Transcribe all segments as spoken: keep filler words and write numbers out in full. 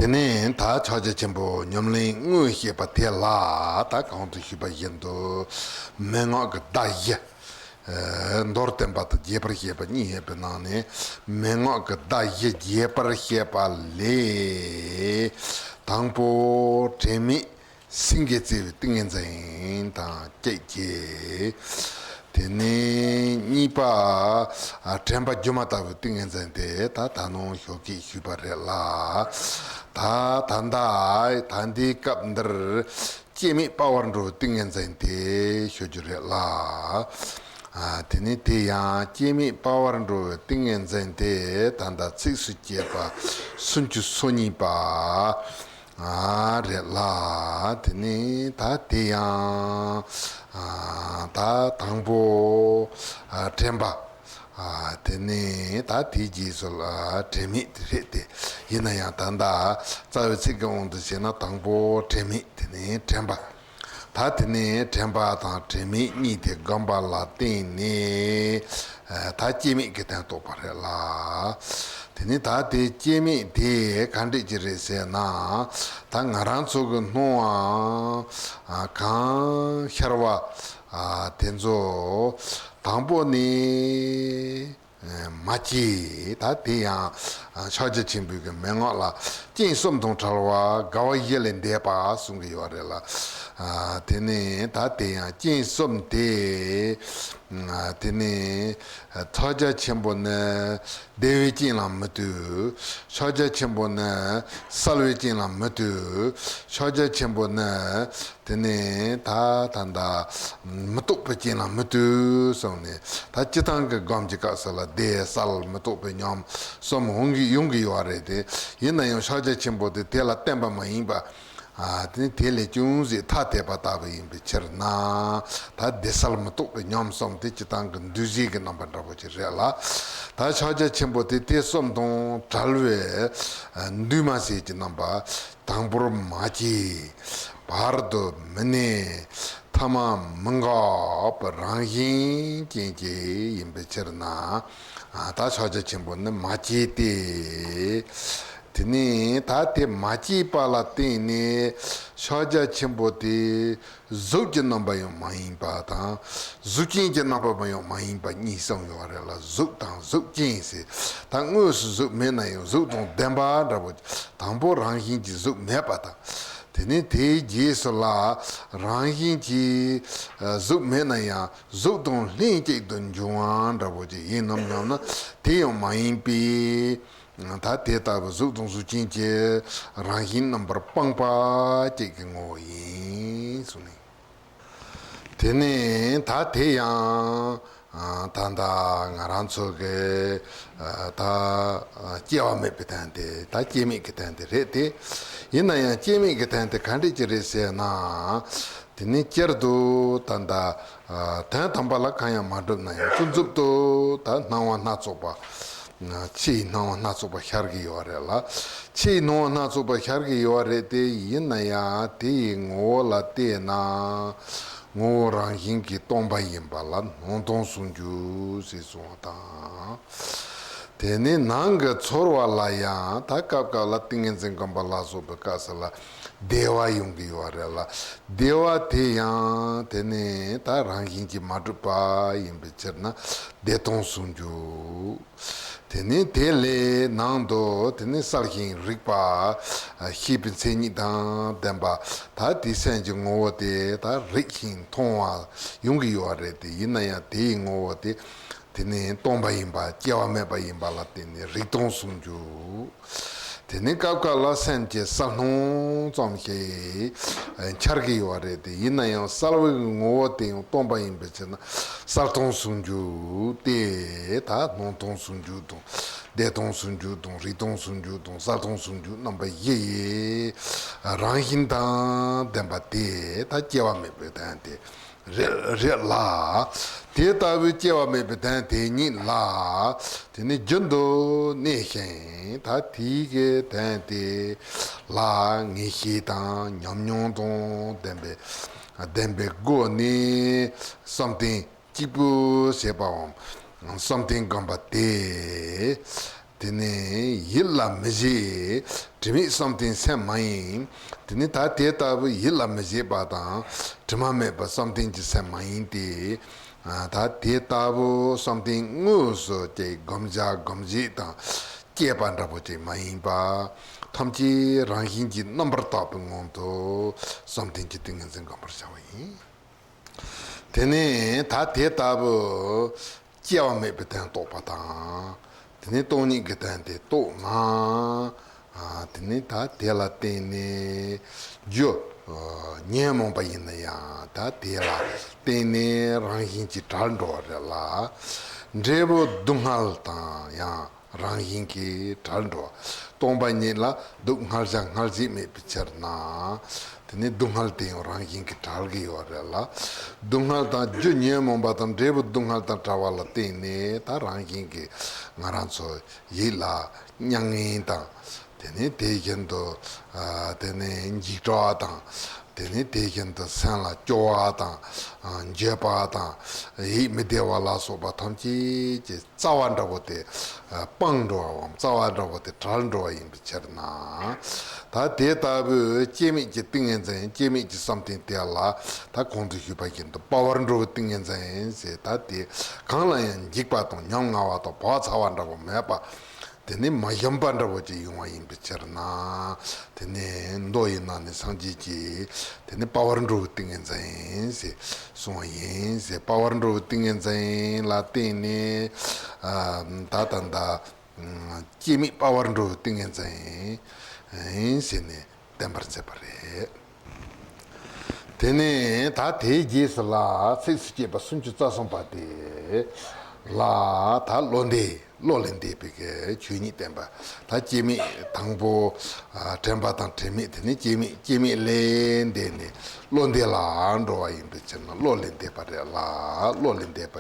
དེ་ནས་ད་ཕྱག་རྒྱ་ཆེན་པོ་ཉམས་ལེན་དངོས་བཤད་པ་དེ་ལ་ད་གོང་དུ་ཞུས་པ་བཞིན་དུ་མན་ངག་གི་བརྡ་བཞི། མདོར་བསྟན་པ་དང་རྒྱས་པར་བཤད་པ་གཉིས་ཡོད་པའི་ནང་ནས། མན་ངག་གི་བརྡ་བཞི་རྒྱས་པར་བཤད་པ་ལས། དང་པོ་དྲན་མེད་སེང་གེ་རྩེ་བའི་ཏིང་ངེ་འཛིན་དང་བཅས་ཀྱི། དེ་ནས་གཉིས་པ། དྲན་པ་སྒྱུ་མ་ལྟ་བུའི་ཏིང་ངེ་འཛིན་དེ་ད་ད་ནང་ཞོགས་ཀྱིས་ཞུས་པ་རེད་ལ། ད་ད་ལྟ་ད་འདིའི་སྐབས་འདིར་སྐྱེ་མེད་དཔའ་བར་འགྲོ་བའི་ཏིང་ངེ་འཛིན་དེ་ཞུ་རྒྱུ་རེད་ལ། དེ་ནས་དེ་ཡང་སྐྱེ་མེད་དཔའ་བར་འགྲོ་བའི་ཏིང་ངེ་འཛིན་དེ་ད་ལྟ་ཚིགས་སུ་བཅད་པ་སུམ་ཅུ་སོ་གཉིས་པ། རེད་ལ། དེ་ནས་ད་དེ་ཡང་ད་དང་པོ་དྲན་པ། དེ་ནས་ད་དེའི་རྗེས་སུ་ལ་དྲན་མེད་དེ་རེད་དེ། ཡིན་ན་ཡང་ད་ལྟ་རྩ་བའི་ཚིག་གི་དབང་དུ་བྱས་ན་དང་པོ་དྲན་མེད། དེ་ནས་དྲན་པ། ད་དེ་ནས་དྲན་པ་དང་དྲན་མེད་གཉིས་དེ་བསྒོམ་པ་ལ་བརྟེན་ནས། ད་སྐྱེ་མེད་ཀྱི་དོན་རྟོགས་པ་རེད་ལ། དེ་ནས་ད་དེ་སྐྱེ་མེད་དེ་ག་འདྲས་ཀྱི་རེད་ཟེར་ན། ད་ང་རང་ཚོ་གི་སྣང་བ་གང་ཤར་བ་དེ་ཚོ་དང་པོ་ནས་མ་སྐྱེས། ད་དེ་ཡང་ཕྱག་རྒྱ་ཆེན་པོའི་གི་མན་ངག་ལ་རྐྱེན་གསུམ་དང་བྲལ་བ་དགའ་བ་བཞི་ལས་འདས་པ་གསུང་གི་ཡོད་རེད་ལ། དེ་ནས་ད་དེ་ཡང་རྐྱེན་གསུམ་དེ། དེ་ནས་ཕྱག་རྒྱ་ཆེན་པོ་ནི་བདེ་བའི་རྐྱེན་ལ་མི་ལྟོས། ཕྱག་རྒྱ་ཆེན་པོ་ནི་གསལ་བའི་རྐྱེན་ལ་མི་ལྟོས། ཕྱག་རྒྱ་ཆེན་པོ་ནི་དེ་ནས་ད་ད་ད་མི་རྟོགས་པའི་རྐྱེན་ལ་མི་ལྟོས་གསུངས་ནས། ད་སྤྱིར་བཏང་གི་སྒོམ་གྱི་སྐབས་སུ་ལ་བདེ་གསལ་མི་རྟོགས་པའི་ཉམས་གསུམ་འོང་གི་ཡོང་གི་ཡོད་རེད་དེ། ཡིན་ན་ཡང་ཕྱག་རྒྱ་ཆེན་པོ་དེ་དེ་ལ་བརྟེན་པ་མ་ཡིན་པ། ཨ། དེ་ནི་དེ་ལས་ཅུང་ཟད་ཐ་དད་པ་ལྟ་བུ་ཡིན་པའི་ཕྱིར་ན། ད་བདེ་གསལ་མི་རྟོགས་པའི་ཉམས་གསུམ་དེ་སྤྱིར་བཏང་གི་འདུས་བྱས་ཀྱི་རྣམ་པ་འདྲ་པོ་ཅིག་རེད་ལ། ད་ཕྱག་རྒྱ་ཆེན་པོ་དེ་དེ་གསུམ་དང་བྲལ་བའི་འདུས་མ་བྱས་ཀྱི་རྣམ་པ། དང་པོར་མ་སྐྱེས། བར་དུ་མི་གནས། ཐ་མ་མི་འགག་པའི་རང་བཞིན་ཅན་གྱི་ཡིན་པའི་ཕྱིར་ན། ད་ཕྱག་རྒྱ་ཆེན་པོ་ནི་མ་སྐྱེས་ཏེ། དེ་ནས་ད་དེ་མ་སྐྱེས་པ་ལ་བརྟེན་ནས་ཕྱག་རྒྱ་ཆེན་པོ་དེ་གཟུགས་ཀྱི་རྣམ་པ་ཡང་མ་ཡིན་པ་དང་། གཟུགས་ཅན་གྱི་རྣམ་པ་ཡང་མ་ཡིན་པ་གཉིས་གསུངས་ཡོད་རེད་ལ། གཟུགས་དང་གཟུགས་ཅན་ཟེར། ད་དངོས་སུ་གཟུགས་མེད་ན་ཡང་གཟུགས་དང་ལྡན་པ་འདྲ་པོ། དང་པོ་རང་བཞིན་གྱིས་གཟུགས་མེད་པ་དང་། དེ་ནས་དེའི་རྗེས་སུ་ལ་རང་བཞིན་གྱིས་གཟུགས་མེད་ན་ཡང་གཟུགས་དང་ལྷན་ཅིག་ཏུ་འབྱུང་བ་འདྲ་པོ་ཅིག་ཡིན་ནམ་སྙམ་ན། དེ་ཡང་མ་ཡིན་པས། ད་དེ་ལྟ་བུ་གཟུགས་དང་གཟུགས་ཅན་གྱི་རང་བཞིན་རྣམ་པར་སྤངས་པ་གཅིག་གི་ངོ་བོ་ཡིན་གསུངས་ནས། དེ་ནས་ད་དེ་ཡང་ད་ལྟ་ང་རང་ཚོ་གི་ད་སྐྱེ་བ་མེད་པའི་དོན་དེ། ད་སྐྱེ་མེད་ཀྱི་དོན་དེ་རེད་དེ། ཡིན་ན་ཡང་སྐྱེ་མེད་ཀྱི་དོན་དེ་ག་འདྲས་ཅིག་རེད་ཟེར་ན། དེ་ནས་སྤྱིར་དུ་ད་ལྟ་དོན་དམ་པ་ལ་གང་ཡང་མ་གྲུབ་ན་ཡང་། ཀུན་རྫོབ་ཏུ་ད་སྣང་བ་སྣ་ཚོགས་པ། ཕྱི་ཡི་སྣང་བ་སྣ་ཚོགས་པ་ཤར་གྱི་ཡོད་རེད་ལ། ཕྱི་ཡི་སྣང་བ་སྣ་ཚོགས་པ་ཤར་གྱི་ཡོད་རེད་དེ། ཡིན་ན་ཡང་དེ་ཡི་ངོ་བོ་ལ་བལྟས་ན། ངོ་བོ་རང་བཞིན་གྱིས་སྟོང་པ་ཡིན་པ་ལ་སྣང་སྟོང་ཟུང་འཇུག་ཟེར་གསུངས་པ་དང་། དེ་ནས་ནང་གི་ཚོར་བ་ལ་ཡང་ད་སྐབས་སྐབས་ལ་ཏིང་ངེ་འཛིན་སྒོམ་པ་ལ་སོགས་པའི་སྐབས་སུ་ལ་བདེ་བ་ཡོང་གི་ཡོད་རེད་ལ། བདེ་བ་དེ་ཡང་དེ་ནས་ད་རང་བཞིན་གྱིས་མ་གྲུབ་པ་ཡིན་པའི་ཕྱིར་ན་བདེ་སྟོང་ཟུང་འཇུག། དེ་ནས་དེ་ལས་ནང་དུ་དེ་ནས་གསལ་ཞིང་རིག་པ་ཤེས་པའི་མཚན་ཉིད་དང་ལྡན་པ། ད་དེའི་སེམས་ཀྱི་ངོ་བོ་དེ་ད་རིག་ཅིང་མཐོང་བ་ཡོང་གི་ཡོད་རེད་དེ། ཡིན་ན་ཡང་དེའི་ངོ་བོ་དེ་དེ་ནས་སྟོང་པ་ཡིན་པ། སྐྱེ་བ་མེད་པ་ཡིན་པ་ལ་བརྟེན་ནས་རིག་སྟོང་ཟུང་འཇུག། དེ་ནས་སྐབས་འགའ་ལ་སེམས་ཀྱི་གསལ་སྣང་ཙམ་ཞིག་འཆར་གྱི་ཡོད་རེད་དེ། ཡིན་ན་ཡང་གསལ་བའི་ངོ་བོ་དེ་ཡང་སྟོང་པ་ཡིན་པའི་ཕྱིར་ན་གསལ་སྟོང་ཟུང་འཇུག་སྟེ། ད་སྣང་སྟོང་ཟུང་འཇུག་དང་། བདེ་སྟོང་ཟུང་འཇུག་དང་། རིག་སྟོང་ཟུང་འཇུག་དང་། གསལ་སྟོང་ཟུང་འཇུག་རྣམ་པ་བཞི་ཡི་རང་བཞིན་དང་ལྡན་པ་དེ་ད་སྐྱེ་བ་མེད་པའི་དོན་དེ་རེད་རེད་ལ། དེ་ལྟ་བུའི་སྐྱེ་བ་མེད་པའི་དོན་དེ་ཉིད་ལ། དེ་ནི་རྒྱུན་དུ་གནས་ཤིང་། ད་དེའི་གི་དོན་དེ་ལ་ངེས་ཤེས་དང་ཉམས་མྱོང་དང་ལྡན་པའི་ལྡན་པའི་སྒོ་ནས་བསམ་གཏན་གཅིག་པུ་བྱེད་པའམ་བསམ་གཏན་སྒོམ་པ་དེ། དེ་ནས་ཡིད་ལ་མི་བྱེད་དྲི་མེད་བསམ་གཏན་སེམས་མ་ཡིན། དེ་ནས་ད་དེ་ལྟ་བུ་ཡིད་ལ་མི་བྱེད་པ་དང་དྲི་མ་མེད་པ་བསམ་གཏན་གྱི་སེམས་མ་ཡིན་ཏེ། ད་དེ་ལྟ་བུ་བསམ་གཏན་དངོས་སུ་ཀྱི་བསྒོམ་བྱ་སྒོམ་བྱེད་དང་བཅས་པ་འདྲ་པོ་ཅིག་མ་ཡིན་པ། ཐམས་ཅད་རང་བཞིན་གྱིས་རྣམ་པར་དག་པའི་ངང་དུ་བསམ་གཏན་གྱི་ཏིང་ངེ་འཛིན་བསྒོམ་པར་བྱ་བ་ཡིན། དེ་ནས་ད་དེ་ལྟ་བུ་སྐྱེ་བ་མེད་པའི་དོན་རྟོགས་པ་དང་། དེ་ནས་སྟོང་ཉིད་ཀྱི་དོན་དེ་རྟོགས་ན། དེ་ནས་ད་དེ་ལ་བརྟེན་ནས་རྒྱུ་ཉོན་མོངས་པ་ཡིན་ན་ཡང་ད་དེ་ལ་བརྟེན་ནས་རང་བཞིན་གྱིས་བྲལ་འགྲོ་བ་རེད་ལ། འབྲས་བུ་སྡུག་བསྔལ་དང་ཡང་རང་བཞིན་གྱིས་བྲལ་འགྲོ་བ། སྟོང་པ་ཉིད་ལ་སྡུག་བསྔལ་བྱ་བསྔལ་བྱེད་མེད་པའི་ཕྱིར་ན། དེ་ནས་སྡུག་བསྔལ་དེ་ཡང་རང་བཞིན་གྱིས་བྲལ་གྱི་ཡོད་རེད་ལ། སྡུག་བསྔལ་དང་རྒྱུ་ཉོན་མོངས་པ་དང་འབྲས་བུ་སྡུག་བསྔལ་དང་བྲལ་བ་ལ་བརྟེན་ནས་ད་རང་བཞིན་གྱིས་ང་རང་ཚོ་ཡིད་ལ་མྱ་ངན་དང་། དེ་ནས་དེ་བཞིན་དུ་དེ་ནས་འཇིགས་སྐྲག་དང་། དེ་ནས་དེ་བཞིན་དུ་སེམས་ལ་སྐྱོ་བ་དང་། འགྱོད་པ་དང་། ཡིད་མི་བདེ་བ་ལ་སོགས་པ་ཐམས་ཅད་ཀྱི་རྩ་བ་འདྲ་པོ་དེ་སྤངས་འགྲོ་བའམ་རྩ་བ་འདྲ་པོ་དེ་བྲལ་འགྲོ་བ་ཡིན་པའི་ཕྱིར་ན། ད་དེ་ལྟ་བུའི་སྐྱེ་མེད་ཀྱི་ཏིང་ངེ་འཛིན། སྐྱེ་མེད་ཀྱི་བསམ་གཏན་དེ་ལ་ད་གོང་དུ་ཞུས་པ་བཞིན་དུ་དཔའ་བར་འགྲོ་བའི་ཏིང་ངེ་འཛིན་ཟེར། ད་དེ་གང་ལ་ཡང་འཇིགས་པ་དང་ཉམ་ང་བ་དང་བག་ཚ་བ་འདྲ་པོ་མེད་པ། དེ་ནི་མ་ཞུམ་པ་འདྲ་པོ་ཅིག་ཡོང་བ་ཡིན་པའི་ཕྱིར་ན། དེ་ནི་མདོ་ཡི་ནང་ནས་སངས་རྒྱས་ཀྱིས་དེ་ནི་དཔའ་བར་འགྲོ་བའི་ཏིང་ངེ་འཛིན་ཟེར་གསུངས་པ་ཡིན་ཟེར། དཔའ་བར་འགྲོ་བའི་ཏིང་ངེ་འཛིན་ལ་བརྟེན་ནས་ད་ད་ད་སྐྱེ་མེད་དཔའ་བར་འགྲོ་བའི་ཏིང་ངེ་འཛིན་ཟེར་ནས་བསྟན་པར་མཛད་པ་རེད། དེ་ནས་ད་དེའི་རྗེས་སུ་ལ་ཚིགས་སུ་བཅད་པ་སུམ་ཅུ་རྩ་གསུམ་པ་དེ་ལ་ད་བློ་འདས། བློ་ལས་འདས་པའི་གི་ཆོས་ཉིད་བསྟན་པ། ད་སྐྱེ་མེད་དང་པོ། ཨ། དྲན་པ་དང་དྲན་མེད། དེ་ནས་སྐྱེ་མེད། སྐྱེ་མེད་ལས་འདས་ནས་བློ་འདས་ལ་འགྲོ་བ་ཡིན་པའི་ཕྱིར་ན་བློ་ལས་འདས་པ་རེད་ལ། བློ་ལས་འདས་པ་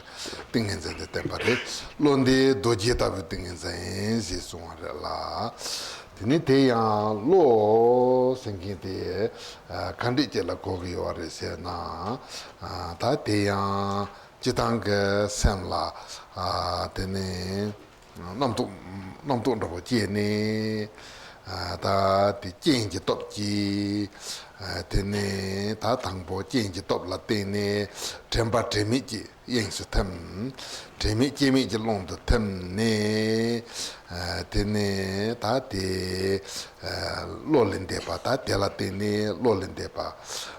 ཏིང་ངེ་འཛིན་དེ་བསྟན་པ་རེད། བློ་འདས་རྡོ་རྗེ་ལྟ་བུའི་ཏིང་ངེ་འཛིན་ཞེས་གསུངས་པ་རེད་ལ། དེ་ནས་དེ་ཡང་བློ་ཟེར་མཁན་དེ་ཨ་ག་འདྲས་ཅིག་ལ་གོ་གི་ཡོད་རེད་ཟེར་ན། ཨ་ད་དེ་ཡང་སྤྱིར་བཏང་གི་སེམས་ལ་ཨ་དེ་ནས་རྣམ་རྟོག་རྣམ་རྟོག་འདྲ་པོ་སྐྱེས་ནས། ཨ་ད་དེ་རྐྱེན་གྱི་སྟོབས་ཀྱིས། ཨ་དེ་ནས་ད་དང་པོ་རྐྱེན་གྱི་སྟོབས་ལ་བརྟེན་ནས་དྲན་པ་དྲན་མེད་ཀྱི་དབྱིངས་སུ་ཐིམ། དྲན་མེད་སྐྱེ་མེད་ཀྱི་ཀློང་དུ་ཐིམ་ནས། ཨ་དེ་ནས་ད་དེ་ཨ་བློ་ལས་འདས་པ། ད་དེ་ལ་བརྟེན་ནས་བློ་ལས་འདས་པ།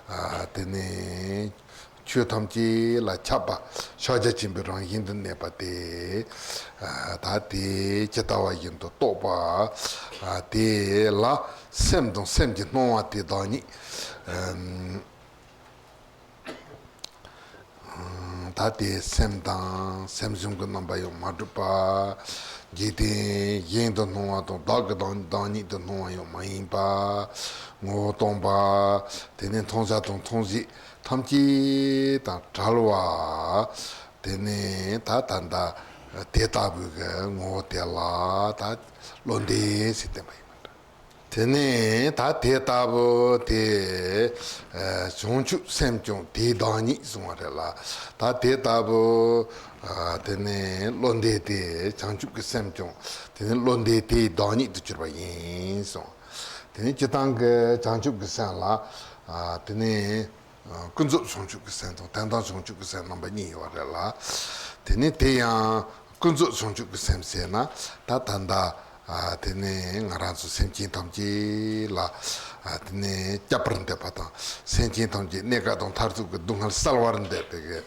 ཨ་དེ་ནས་ཆོས་ཐམས་ཅད་ལ་ཁྱབ་པ་ཕྱག་རྒྱ་ཆེན་པོའི་རང་བཞིན་དུ་གནས་པ་དེ། ཨ་ད་དེ་ཇི་ལྟ་བ་བཞིན་དུ་རྟོགས་པ། ཨ་དེ་ལ་སེམས་དང་སེམས་ཀྱི་སྣང་བ་དེ་བདག་ཉིད། ཨ་ད་དེ་སེམས་དང་སེམས་བྱུང་གི་རྣམ་པ་ཡང་མ་གྲུབ་པ། འཇིག་རྟེན་གཞན་དུ་སྣང་བ་དང་བདག་གི་བདག་བདག་ཉིད་དུ་སྣང་བ་ཡང་མ་ཡིན་པ། ངོ་བོ་སྟོང་པ། དེ་ནས་མཐོང་བྱ་དང་མཐོང་བྱེད་ཐམས་ཅད་དང་བྲལ་བ། དེ་ནས་ད་ད་ད་དེ་ལྟ་བུའི་གི་ངོ་བོ་དེ་ལ་ད་བློ་འདས་ཟེར་བསྟན་པ་ཡིན་པ་འདྲ། དེ་ནས་ད་དེ་ལྟ་བུ་དེ་ཨ་བྱང་ཆུབ་སེམས་ཀྱང་དེའི་བདག་ཉིད་གསུངས་པ་རེད་ལ། ད་དེ་ལྟ་བུ་ཨ་དེ་ནས་བློ་འདས་དེ་བྱང་ཆུབ་ཀྱི་སེམས་ཀྱང་དེ་ནས་བློ་འདས་དེའི་བདག་ཉིད་དུ་གྱུར་པ་ཡིན་གསུངས། དེ་ནས་སྤྱིར་བཏང་གི་བྱང་ཆུབ་ཀྱི་སེམས་ལ་ཨ་དེ་ནས་ཨ་ཀུན་རྫོབ་བྱང་ཆུབ་ཀྱི་སེམས་དང་དོན་དམ་བྱང་ཆུབ་ཀྱི་སེམས་རྣམ་པ་གཉིས་ཡོད་རེད་ལ། དེ་ནས་དེ་ཡང་ཀུན་རྫོབ་བྱང་ཆུབ་ཀྱི་སེམས་ཟེར་ན་ད་ད་ལྟ་ཨ་དེ་ནས་ང་རང་ཚོ་སེམས་ཅན་ཐམས་ཅད་ལ་ཨ་དེ་ནས་སྐྱབས་པར་འདོད་པ་དང་། སེམས་ཅན་ཐམས་ཅད་གནས་སྐབས་དང་མཐར་ཐུག་གི་སྡུག་བསྔལ་བསལ་བར་འདོད་པའི་གི་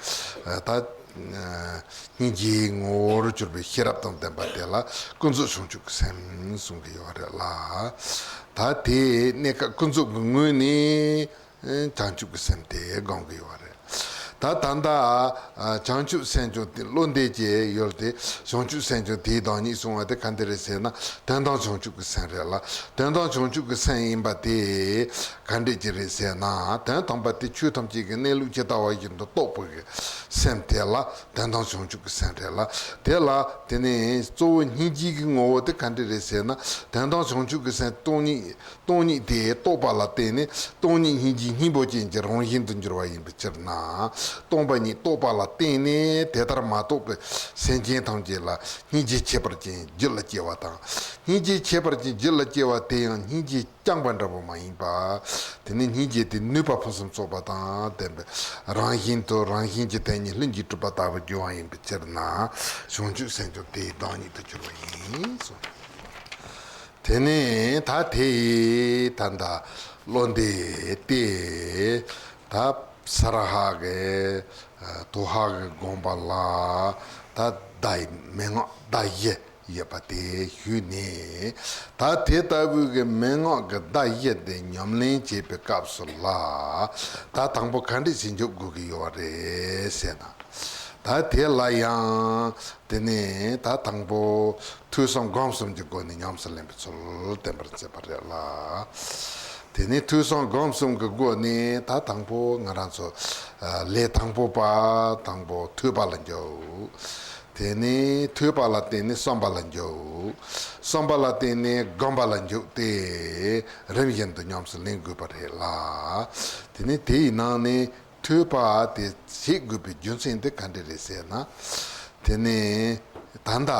ཨ་ད་ཨ་སྙིང་རྗེའི་ངོ་བོར་གྱུར་པའི་ཤེས་རབ་དང་ལྡན་པ་དེ་ལ་ཀུན་རྫོབ་བྱང་ཆུབ་ཀྱི་སེམས་གསུང་གི་ཡོད་རེད་ལ། ད་དེ་གནས་སྐབས་ཀུན་རྫོབ་ཀྱི་ངོས་ནས་བྱང་ཆུབ་ཀྱི་སེམས་དེ་སྒོམ་གྱི་ཡོད་རེད། ད་ད་ལྟ་བྱང་ཆུབ་སེམས་ཀྱང་དེ་བློ་འདས་ཀྱི་ཡུལ་དེ། བྱང་ཆུབ་སེམས་ཀྱང་དེའི་བདག་ཉིད་གསུང་བ་དེ་ག་འདྲ་རེད་ཟེར་ན་དོན་དམ་བྱང་ཆུབ་ཀྱི་སེམས་རེད་ལ། དོན་དམ་བྱང་ཆུབ་ཀྱི་སེམས་ཡིན་པ་དེ་ག་འདྲ་ཅིག་རེད་ཟེར་ན། དོན་དམ་པ་དེ་ཆོས་ཐམས་ཅད་ཀྱི་གནས་ལུགས་ཇི་ལྟ་བ་བཞིན་དུ་རྟོགས་པའི་སེམས་དེ་ལ་དོན་དམ་བྱང་ཆུབ་ཀྱི་སེམས་རེད་ལ། དེ་ལ་དེ་ནས་གཙོ་བོ་སྙིང་རྗེ་གི་ངོ་བོ་དེ་ག་འདྲ་རེད་ཟེར་ན། དོན་དམ་བྱང་ཆུབ་ཀྱི་སེམས་སྟོང་ཉིད། སྟོང་ཉིད་དེ་རྟོགས་པ་ལ་བརྟེན་ནས་སྟོང་ཉིད་སྙིང་རྗེའི་སྙིང་པོ་ཅན་གྱི་རང་བཞིན་དུ་འགྱུར་བ་ཡིན་པའི་ཕྱིར་ན། སྟོང་པ་ཉིད་རྟོགས་པ་ལ་བརྟེན་ནས་དེ་ལྟར་མ་རྟོགས་པའི་སེམས་ཅན་ཐམས་ཅད་ལ་སྙིང་རྗེ་ཁྱད་པར་ཅན་རྒྱུད་ལ་སྐྱེ་བ་དང་། སྙིང་རྗེ་ཁྱད་པར་ཅན་རྒྱུད་ལ་སྐྱེ་བ་དེ་ཡང་སྙིང་རྗེ་རྐྱང་པ་འདྲ་བོ་མ་ཡིན་པ། དེ་ནི་སྙིང་རྗེ་དེ་ནུས་པ་ཕུན་སུམ་ཚོགས་པ་དང་ལྡན་པའི་རང་བཞིན་དུ་རང་བཞིན་གྱི་དོན་ཉིད་ལྷུན་གྱིས་གྲུབ་པ་ལྟ་བུར་འགྱུར་བ་ཡིན་པའི་ཕྱིར་ན། བྱང་ཆུབ་སེམས་མཆོག་དེའི་བདག་ཉིད་དུ་གྱུར་པ་ཡིན་གསུངས། དེ་ནས་ད་དེ་ཡི་ད་ལྟ་བློ་འདས་ཏེ། ད་ས་ར་ཧ་གི་དོ་ཧ་གི་དགོངས་པ་ལ་ད་བརྡ་མན་ངག་བརྡ་བཞི་ཡོད་པ་དེ་ཞུས་ནས། ད་དེ་ལྟ་བུའི་གི་མན་ངག་གི་བརྡ་བཞི་དེ་ཉམས་ལེན་བྱེད་པའི་སྐབས་སུ་ལ། ད་དང་པོ་ག་འདྲ་ཞིག་འཇུག་དགོས་ཀྱི་ཡོད་རེད་ཟེར་ན། ད་དེ་ལ་ཡང་དེ་ནས་ད་དང་པོ་ཐོས་བསམ་སྒོམ་གསུམ་གྱི་སྒོ་ནས་ཉམས་སུ་ལེན་པའི་ཚུལ་བསྟན་པར་མཛད་པ་རེད་ལ། དེ་ནས་ཐོས་བསམ་སྒོམ་གསུམ་གྱི་སྒོ་ནས་ད་དང་པོ་ང་རང་ཚོ་ལས་དང་པོ་པ་དང་པོ་ཐོས་པ་ལ་འཇུག་དེ་ནས་ཐོས་པ་ལ་བརྟེན་ནས་བསམ་པ་ལ་འཇུག་བསམ་པ་ལ་བརྟེན་ནས་སྒོམ་པ་ལ་འཇུག་སྟེ། རིམ་བཞིན་དུ་ཉམས་སུ་ལེན་དགོས་པ་རེད་ལ། དེ་ནས་དེ་ཡི་ནང་ནས་ཐོས་པ་དེ་བྱེད་དགོས་པའི་རྒྱུ་མཚན་དེ་ག་འདྲ་རེད་ཟེར་ན། དེ་ནས་ད་ལྟ་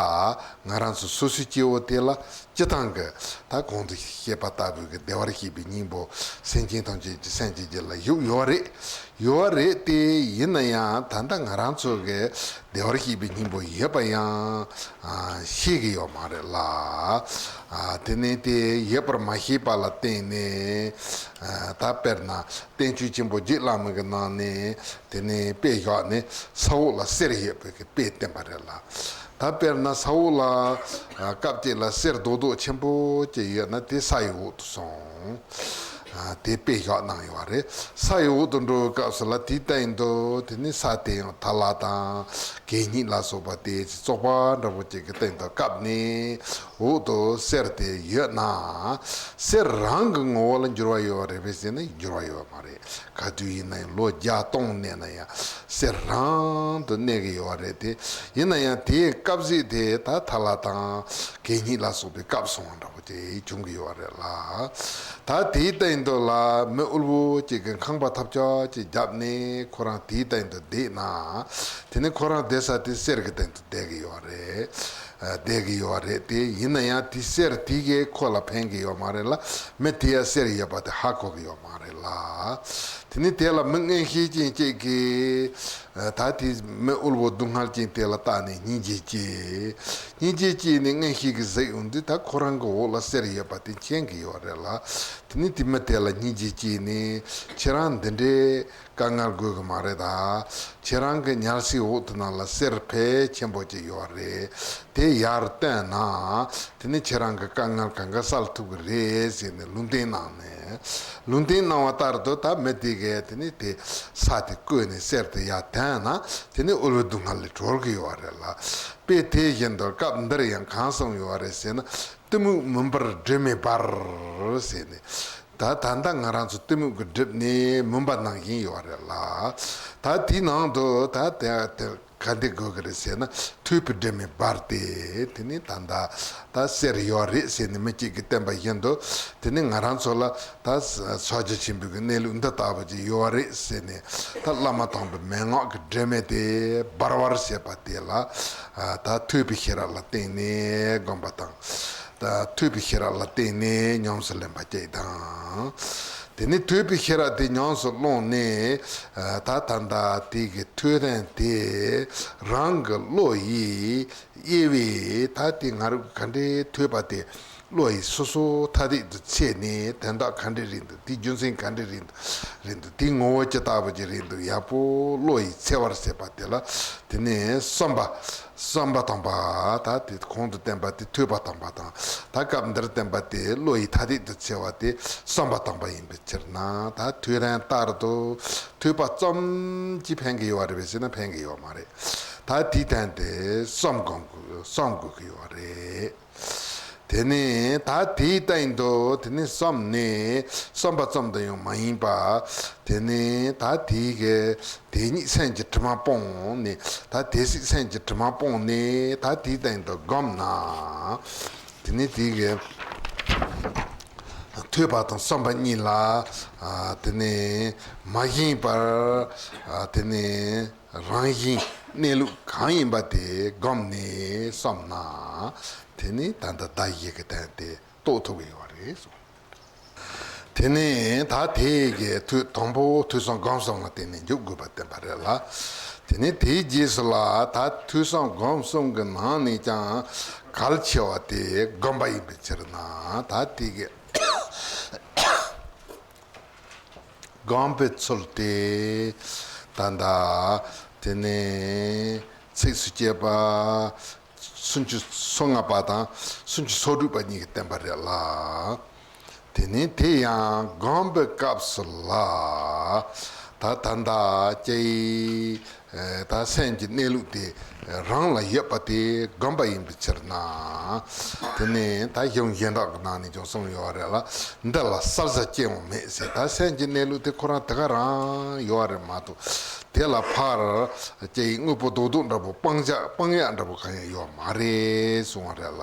ང་རང་ཚོ་སོ་སོའི་སྐྱེ་བོ་དེ་ལ་སྤྱི་བཏང་གི་ད་གོང་དུ་བཤད་པ་ལྟ་བུའི་གི་བདེ་བར་གཤེགས་པའི་སྙིང་པོ་སེམས་ཅན་ཐམས་ཅད་ཀྱི་སེམས་ཅན་གྱི་ལ་བཞུགས་ཡོད་རེད། ཡོད་རེད་དེ། ཡིན་ན་ཡང་ད་ལྟ་ང་རང་ཚོ་གི་བདེ་བར་གཤེགས་པའི་སྙིང་པོ་ཡོད་པ་ཡང་ཤེས་ཀྱི་ཡོད་མ་རེད་ལ། དེ་ནས་དེ་ཡོད་པར་མ་ཤེས་པ་ལ་བརྟེན་ནས། ད་དཔེར་ན་བསྟན་བཅོས་ཆེན་པོ་རྗེ་བླ་མ་གི་ནང་ནས་དེ་ནས་དཔེ་བཞག་ནས་ས་འོག་ལ་གསེར་ཡོད་པའི་གི་དཔེ་བསྟན་པ་རེད་ལ། ད་དཔེར་ན་ས་འོག་ལ་སྐབས་གཅིག་ལ་གསེར་རྡོག་རྡོག་ཆེན་པོ་ཅིག་ཡོད་ན་དེ་ས་ཡི་འོག་ཏུ་སོང་། དེ་དཔེ་བཞག་གནང་ཡོད་རེད། ས་ཡི་འོག་ཏུ་འགྲོ་བའི་སྐབས་སུ་ལ་དེའི་སྟེང་དུ་དེ་ནི་ས་དེ་ཡང་ཐལ་བ་དང་གད་སྙིགས་ལ་སོགས་པ་དེ་བཙོག་པ་འདྲ་པོ་ཅིག་གི་སྟེང་དུ་བཀབ་ནས་འོག་ཏུ་གསེར་དེ་ཡོད་ན། གསེར་རང་གི་ངོ་བོ་ལ་འགྱུར་བ་ཡོད་པ་རེད་པས་ཟེར་ན་འགྱུར་བ་ཡོད་པ་མ་རེད། ག་དུས་ཡིན་ན་ཡང་ལོ་བརྒྱ་སྟོང་གནས་ན་ཡང་གསེར་རང་དུ་གནས་ཀྱི་ཡོད་པ་རེད་དེ། ཡིན་ན་ཡང་དེའི་སྐབས་ཤིག་དེ་ད་ཐལ་བ་དང་གད་སྙིགས་ལ་སོགས་པའི་བཀབ་སོང་བ་འདྲ་པོ་དེ་བྱུང་གི་ཡོད་རེད་ལ། ད་དེའི་སྟེང་དུ་ལ་མི་དབུལ་པོ་གཅིག་གིས་ཁང་པ་ཐབས་ཆག་ཅིག་བརྒྱབ་ནས་ཁོ་རང་དེའི་སྟེང་དུ་བསྡད་ན། དེ་ནི་ཁོ་རང་བསྡད་ས་དེ་གསེར་གྱི་སྟེང་དུ་བསྡད་ཀྱི་ཡོད་རེད། བསྡད་ཀྱི་ཡོད་རེད་དེ། ཡིན་ན་ཡང་དེ་གསེར་དེ་གས་ཁོ་ལ་ཕན་གྱི་ཡོད་མ་རེད་ལ། མི་དེ་ཡ་གསེར་ཡོད་པ་དེ་ཧ་གོ་གི་ཡོད་མ་རེད་ལ། དེ་ནི་དེ་ལ་མི་མངོན་ཤེས་ཅན་གཅིག་གིས། ད་དེ་མི་དབུལ་པོ་སྡུག་བསྔལ་ཅན་དེ་ལ་བལྟས་ནས་སྙིང་རྗེ་སྐྱེས། སྙིང་རྗེ་སྐྱེས་ནས་མངོན་ཤེས་ཀྱིས་གཟིགས་ཡོང་དུས་ད་ཁོ་རང་གི་འོག་ལ་གསེར་ཡོད་པ་དེ་མཁྱེན་གྱི་ཡོད་རེད་ལ། དེ་ནི་དེ་མི་དེ་ལ་སྙིང་རྗེ་སྐྱེས་ནས་ཁྱེད་རང་འདི་འདྲའི་དཀའ་ངལ་དགོས་ཀྱི་མ་རེད་ད། ཁྱེད་རང་གི་ཉལ་སའི་འོག་ཏུ་ནང་ལ་གསེར་ཕལ་ཆེན་པོ་ཅིག་ཡོད་རེད། དེ་ཡར་བཏོན་ན། དེ་ནི་ཁྱེད་རང་གི་དཀའ་ངལ་གང་ག་སེལ་ཐུབ་ཀྱི་རེད་ཟེར་ནས་ལུང་བསྟན་གནང་ནས། ལུང་བསྟན་གནང་བ་ལྟར་དུ་ད་མི་དེ་གས་དེ་ནི་དེ་ས་དེ་བརྐོས་ནས་གསེར་དེ་ཡར་བཏོན་ན་དེ་ནི་དབུལ་པོའི་སྡུག་བསྔལ་ལས་གྲོལ་གྱི་ཡོད་རེད་ལ། དཔེ་དེ་བཞིན་དུ་སྐབས་འདིར་ཡང་གང་གསུངས་ཡོད་རེད་ཟེར་ན། གཏི་མུག་མུན་པར་སྒྲིབ་མེད་འབར་ཟེར་ནས། ད་ད་ལྟ་ང་རང་ཚོ་གཏི་མུག་གིས་བསྒྲིབས་ནས་མུན་པ་ནང་བཞིན་ཡོད་རེད་ལ། ད་དེའི་ནང་དུ་ད་དེ་དེ་ག་འདི་དགོས་ཀྱི་རེད་ཟེར་ན། ཐོས་པའི་སྒྲིབ་མེད་འབར་ཏེ། དེ་ནི་ད་ལྟ་ད་གསེར་ཡོད་རེད་ཟེར་ནས་མི་གཅིག་གིས་བསྟན་པ་བཞིན་དུ། དེ་ནི་ང་རང་ཚོ་ལ་ད་ཕྱག་རྒྱ་ཆེན་པོའི་གི་གནས་ལུགས་འདི་ལྟ་བུ་ཅིག་ཡོད་རེད་ཟེར་ནས། ད་བླ་མ་དམ་པའི་མན་ངག་གི་སྒྲིབ་མེད་དེ་འབར་བར་བྱེད་པ་དེ་ལ། ད་ཐོས་པའི་ཤེས་རབ་ལ་བརྟེན་ནས་སྒོམ་པ་དང་། ད་ཐོས་པའི་ཤེས་རབ་ལ་བརྟེན་ནས་ཉམས་སུ་ལེན་པ་གཅིག་དང་། དེ་ནས་ཐོས་པའི་ཤེས་རབ་དེ་ཉམས་སུ་བླངས་ནས། ད་ད་ལྟ་དེ་གི་ཐོས་དོན་དེ་རང་གི་བློ་ཡིས་དབྱེ་བས། ད་དེ་ང་རང་ག་འདྲའི་ཐོས་པ་དེ་བློ་ཡིས་སོ་སོ་ཐ་དད་དུ་ཕྱེ་ནས་དོན་དག་ག་འདྲ་རེད་འདུག་དེའི་རྒྱུ་མཚན་ག་འདྲ་རེད་འདུག་རེད་འདུག་དེའི་ངོ་བོ་ཅི་ལྟ་བུ་ཅིག་རེད་འདུག་ཡག་པོ་བློ་ཡིས་འཚོལ་བར་བྱེད་པ་དེ་ལ། དེ་ནས་བསམ་པ། བསམ་པ་དང་པོ། ད་དེ་གོང་དུ་བསྟན་པ་དེ་ཐོས་པ་དང་པོ་དང་། ད་སྐབས་འདིར་བསྟན་པ་དེ་བློ་ཡིས་ཐ་དད་དུ་འཚོལ་བ་དེ་བསམ་པ་དང་པོ་ཡིན་པའི་ཕྱིར་ན། ད་ཐོས་རན་ལྟར་དུ་ཐོས་པ་ཙམ་གྱིས་ཕན་གྱི་ཡོད་རེད་པས་ཟེར་ན་ཕན་གྱི་ཡོད་མ་རེད། ད་དེའི་སྟེང་དེ་བསམ་དགོས་དགོས་བསམ་དགོས་ཀྱི་ཡོད་རེད། དེ་ནས་ད་དེའི་སྟེང་དུ་དེ་ནས་བསམ་ནས་བསམ་པ་ཙམ་དུ་ཡང་མ་ཡིན་པ། དེ་ནས་ད་དེའི་གི་དེ་ཉིད་སེམས་ཀྱི་དྲི་མ་སྤངས་ནས། ད་དེ་སྲིད་སེམས་ཀྱི་དྲི་མ་སྤངས་ནས་ད་དེའི་སྟེང་དུ་བསྒོམས་ན། དེ་ནས་དེའི་གི་ ཐོས་པ་དང་བསམ་པ་གཉིས་ལ་ཨ་དེ་ནས་མ་ཞེན་པར་ཨ་དེ་ནས་རང་བཞིན་གནས་ལུགས་གང་ཡིན་པ་དེ་སྒོམ་ནས་བསམ་ན་དེ་ནས་ད་ལྟ་བརྡ་བཞི་གི་དོན་དེ་རྟོགས་ཐུབ་ཀྱི་ཡོད་རེད་གསུངས། དེ་ནས་ད་དེ་གི་ཐོས་དང་པོ་ཐོས་བསམ་སྒོམ་གསུམ་ལ་བརྟེན་ནས་འཇུག་དགོས་པ་བསྟན་པ་རེད་ལ། དེ་ནས་དེའི་རྗེས་སུ་ལ་ད་ཐོས་བསམ་སྒོམ་གསུམ་གྱི་ནང་ནས་ཀྱང་གལ་ཆེ་བ་དེ་སྒོམ་པ་ཡིན་པའི་ཕྱིར་ན་ད་དེ་གི་སྒོམ་པའི་ཚུལ་དེ་ད་ལྟ་དེ་ནས་ཚིགས་སུ་བཅད་པ་སུམ་ཅུ་སོ་ལྔ་པ་དང་སུམ་ཅུ་སོ་དྲུག་པ་གཉིས་ཀྱིས་བསྟན་པ་རེད་ལ། དེ་ནས་དེ་ཡང་སྒོམ་པའི་སྐབས་སུ་ལ་ད་ད་ལྟ་ཀྱེ་ད་སེམས་ཀྱི་གནས་ལུགས་དེ་རང་ལ་ཡོད་པ་དེ་སྒོམ་པ་ཡིན་པའི་ཕྱིར་ན། དེ་ནས་ད་གཞུང་གཞན་དག་གི་ནང་ནས་ཀྱང་གསུངས་ཡོད་རེད་ལ། འདི་ལ་གསལ་ས་ཅི་ཡང་མེད་ཟེར། ད་སེམས་ཀྱི་གནས་ལུགས་དེ་ཁོ་རང་དེ་ག་རང་ཡོད་རེད་མ་གཏོགས། དེ་ལ་ཕར་ཀྱེ་དངོས་པོ་རྡོག་རྡོག་འདྲ་པོ་སྤང་བྱ་སྤང་ཡག་འདྲ་པོ་གང་ཡང་ཡོད་མ་རེད་གསུངས་པ་རེད་ལ།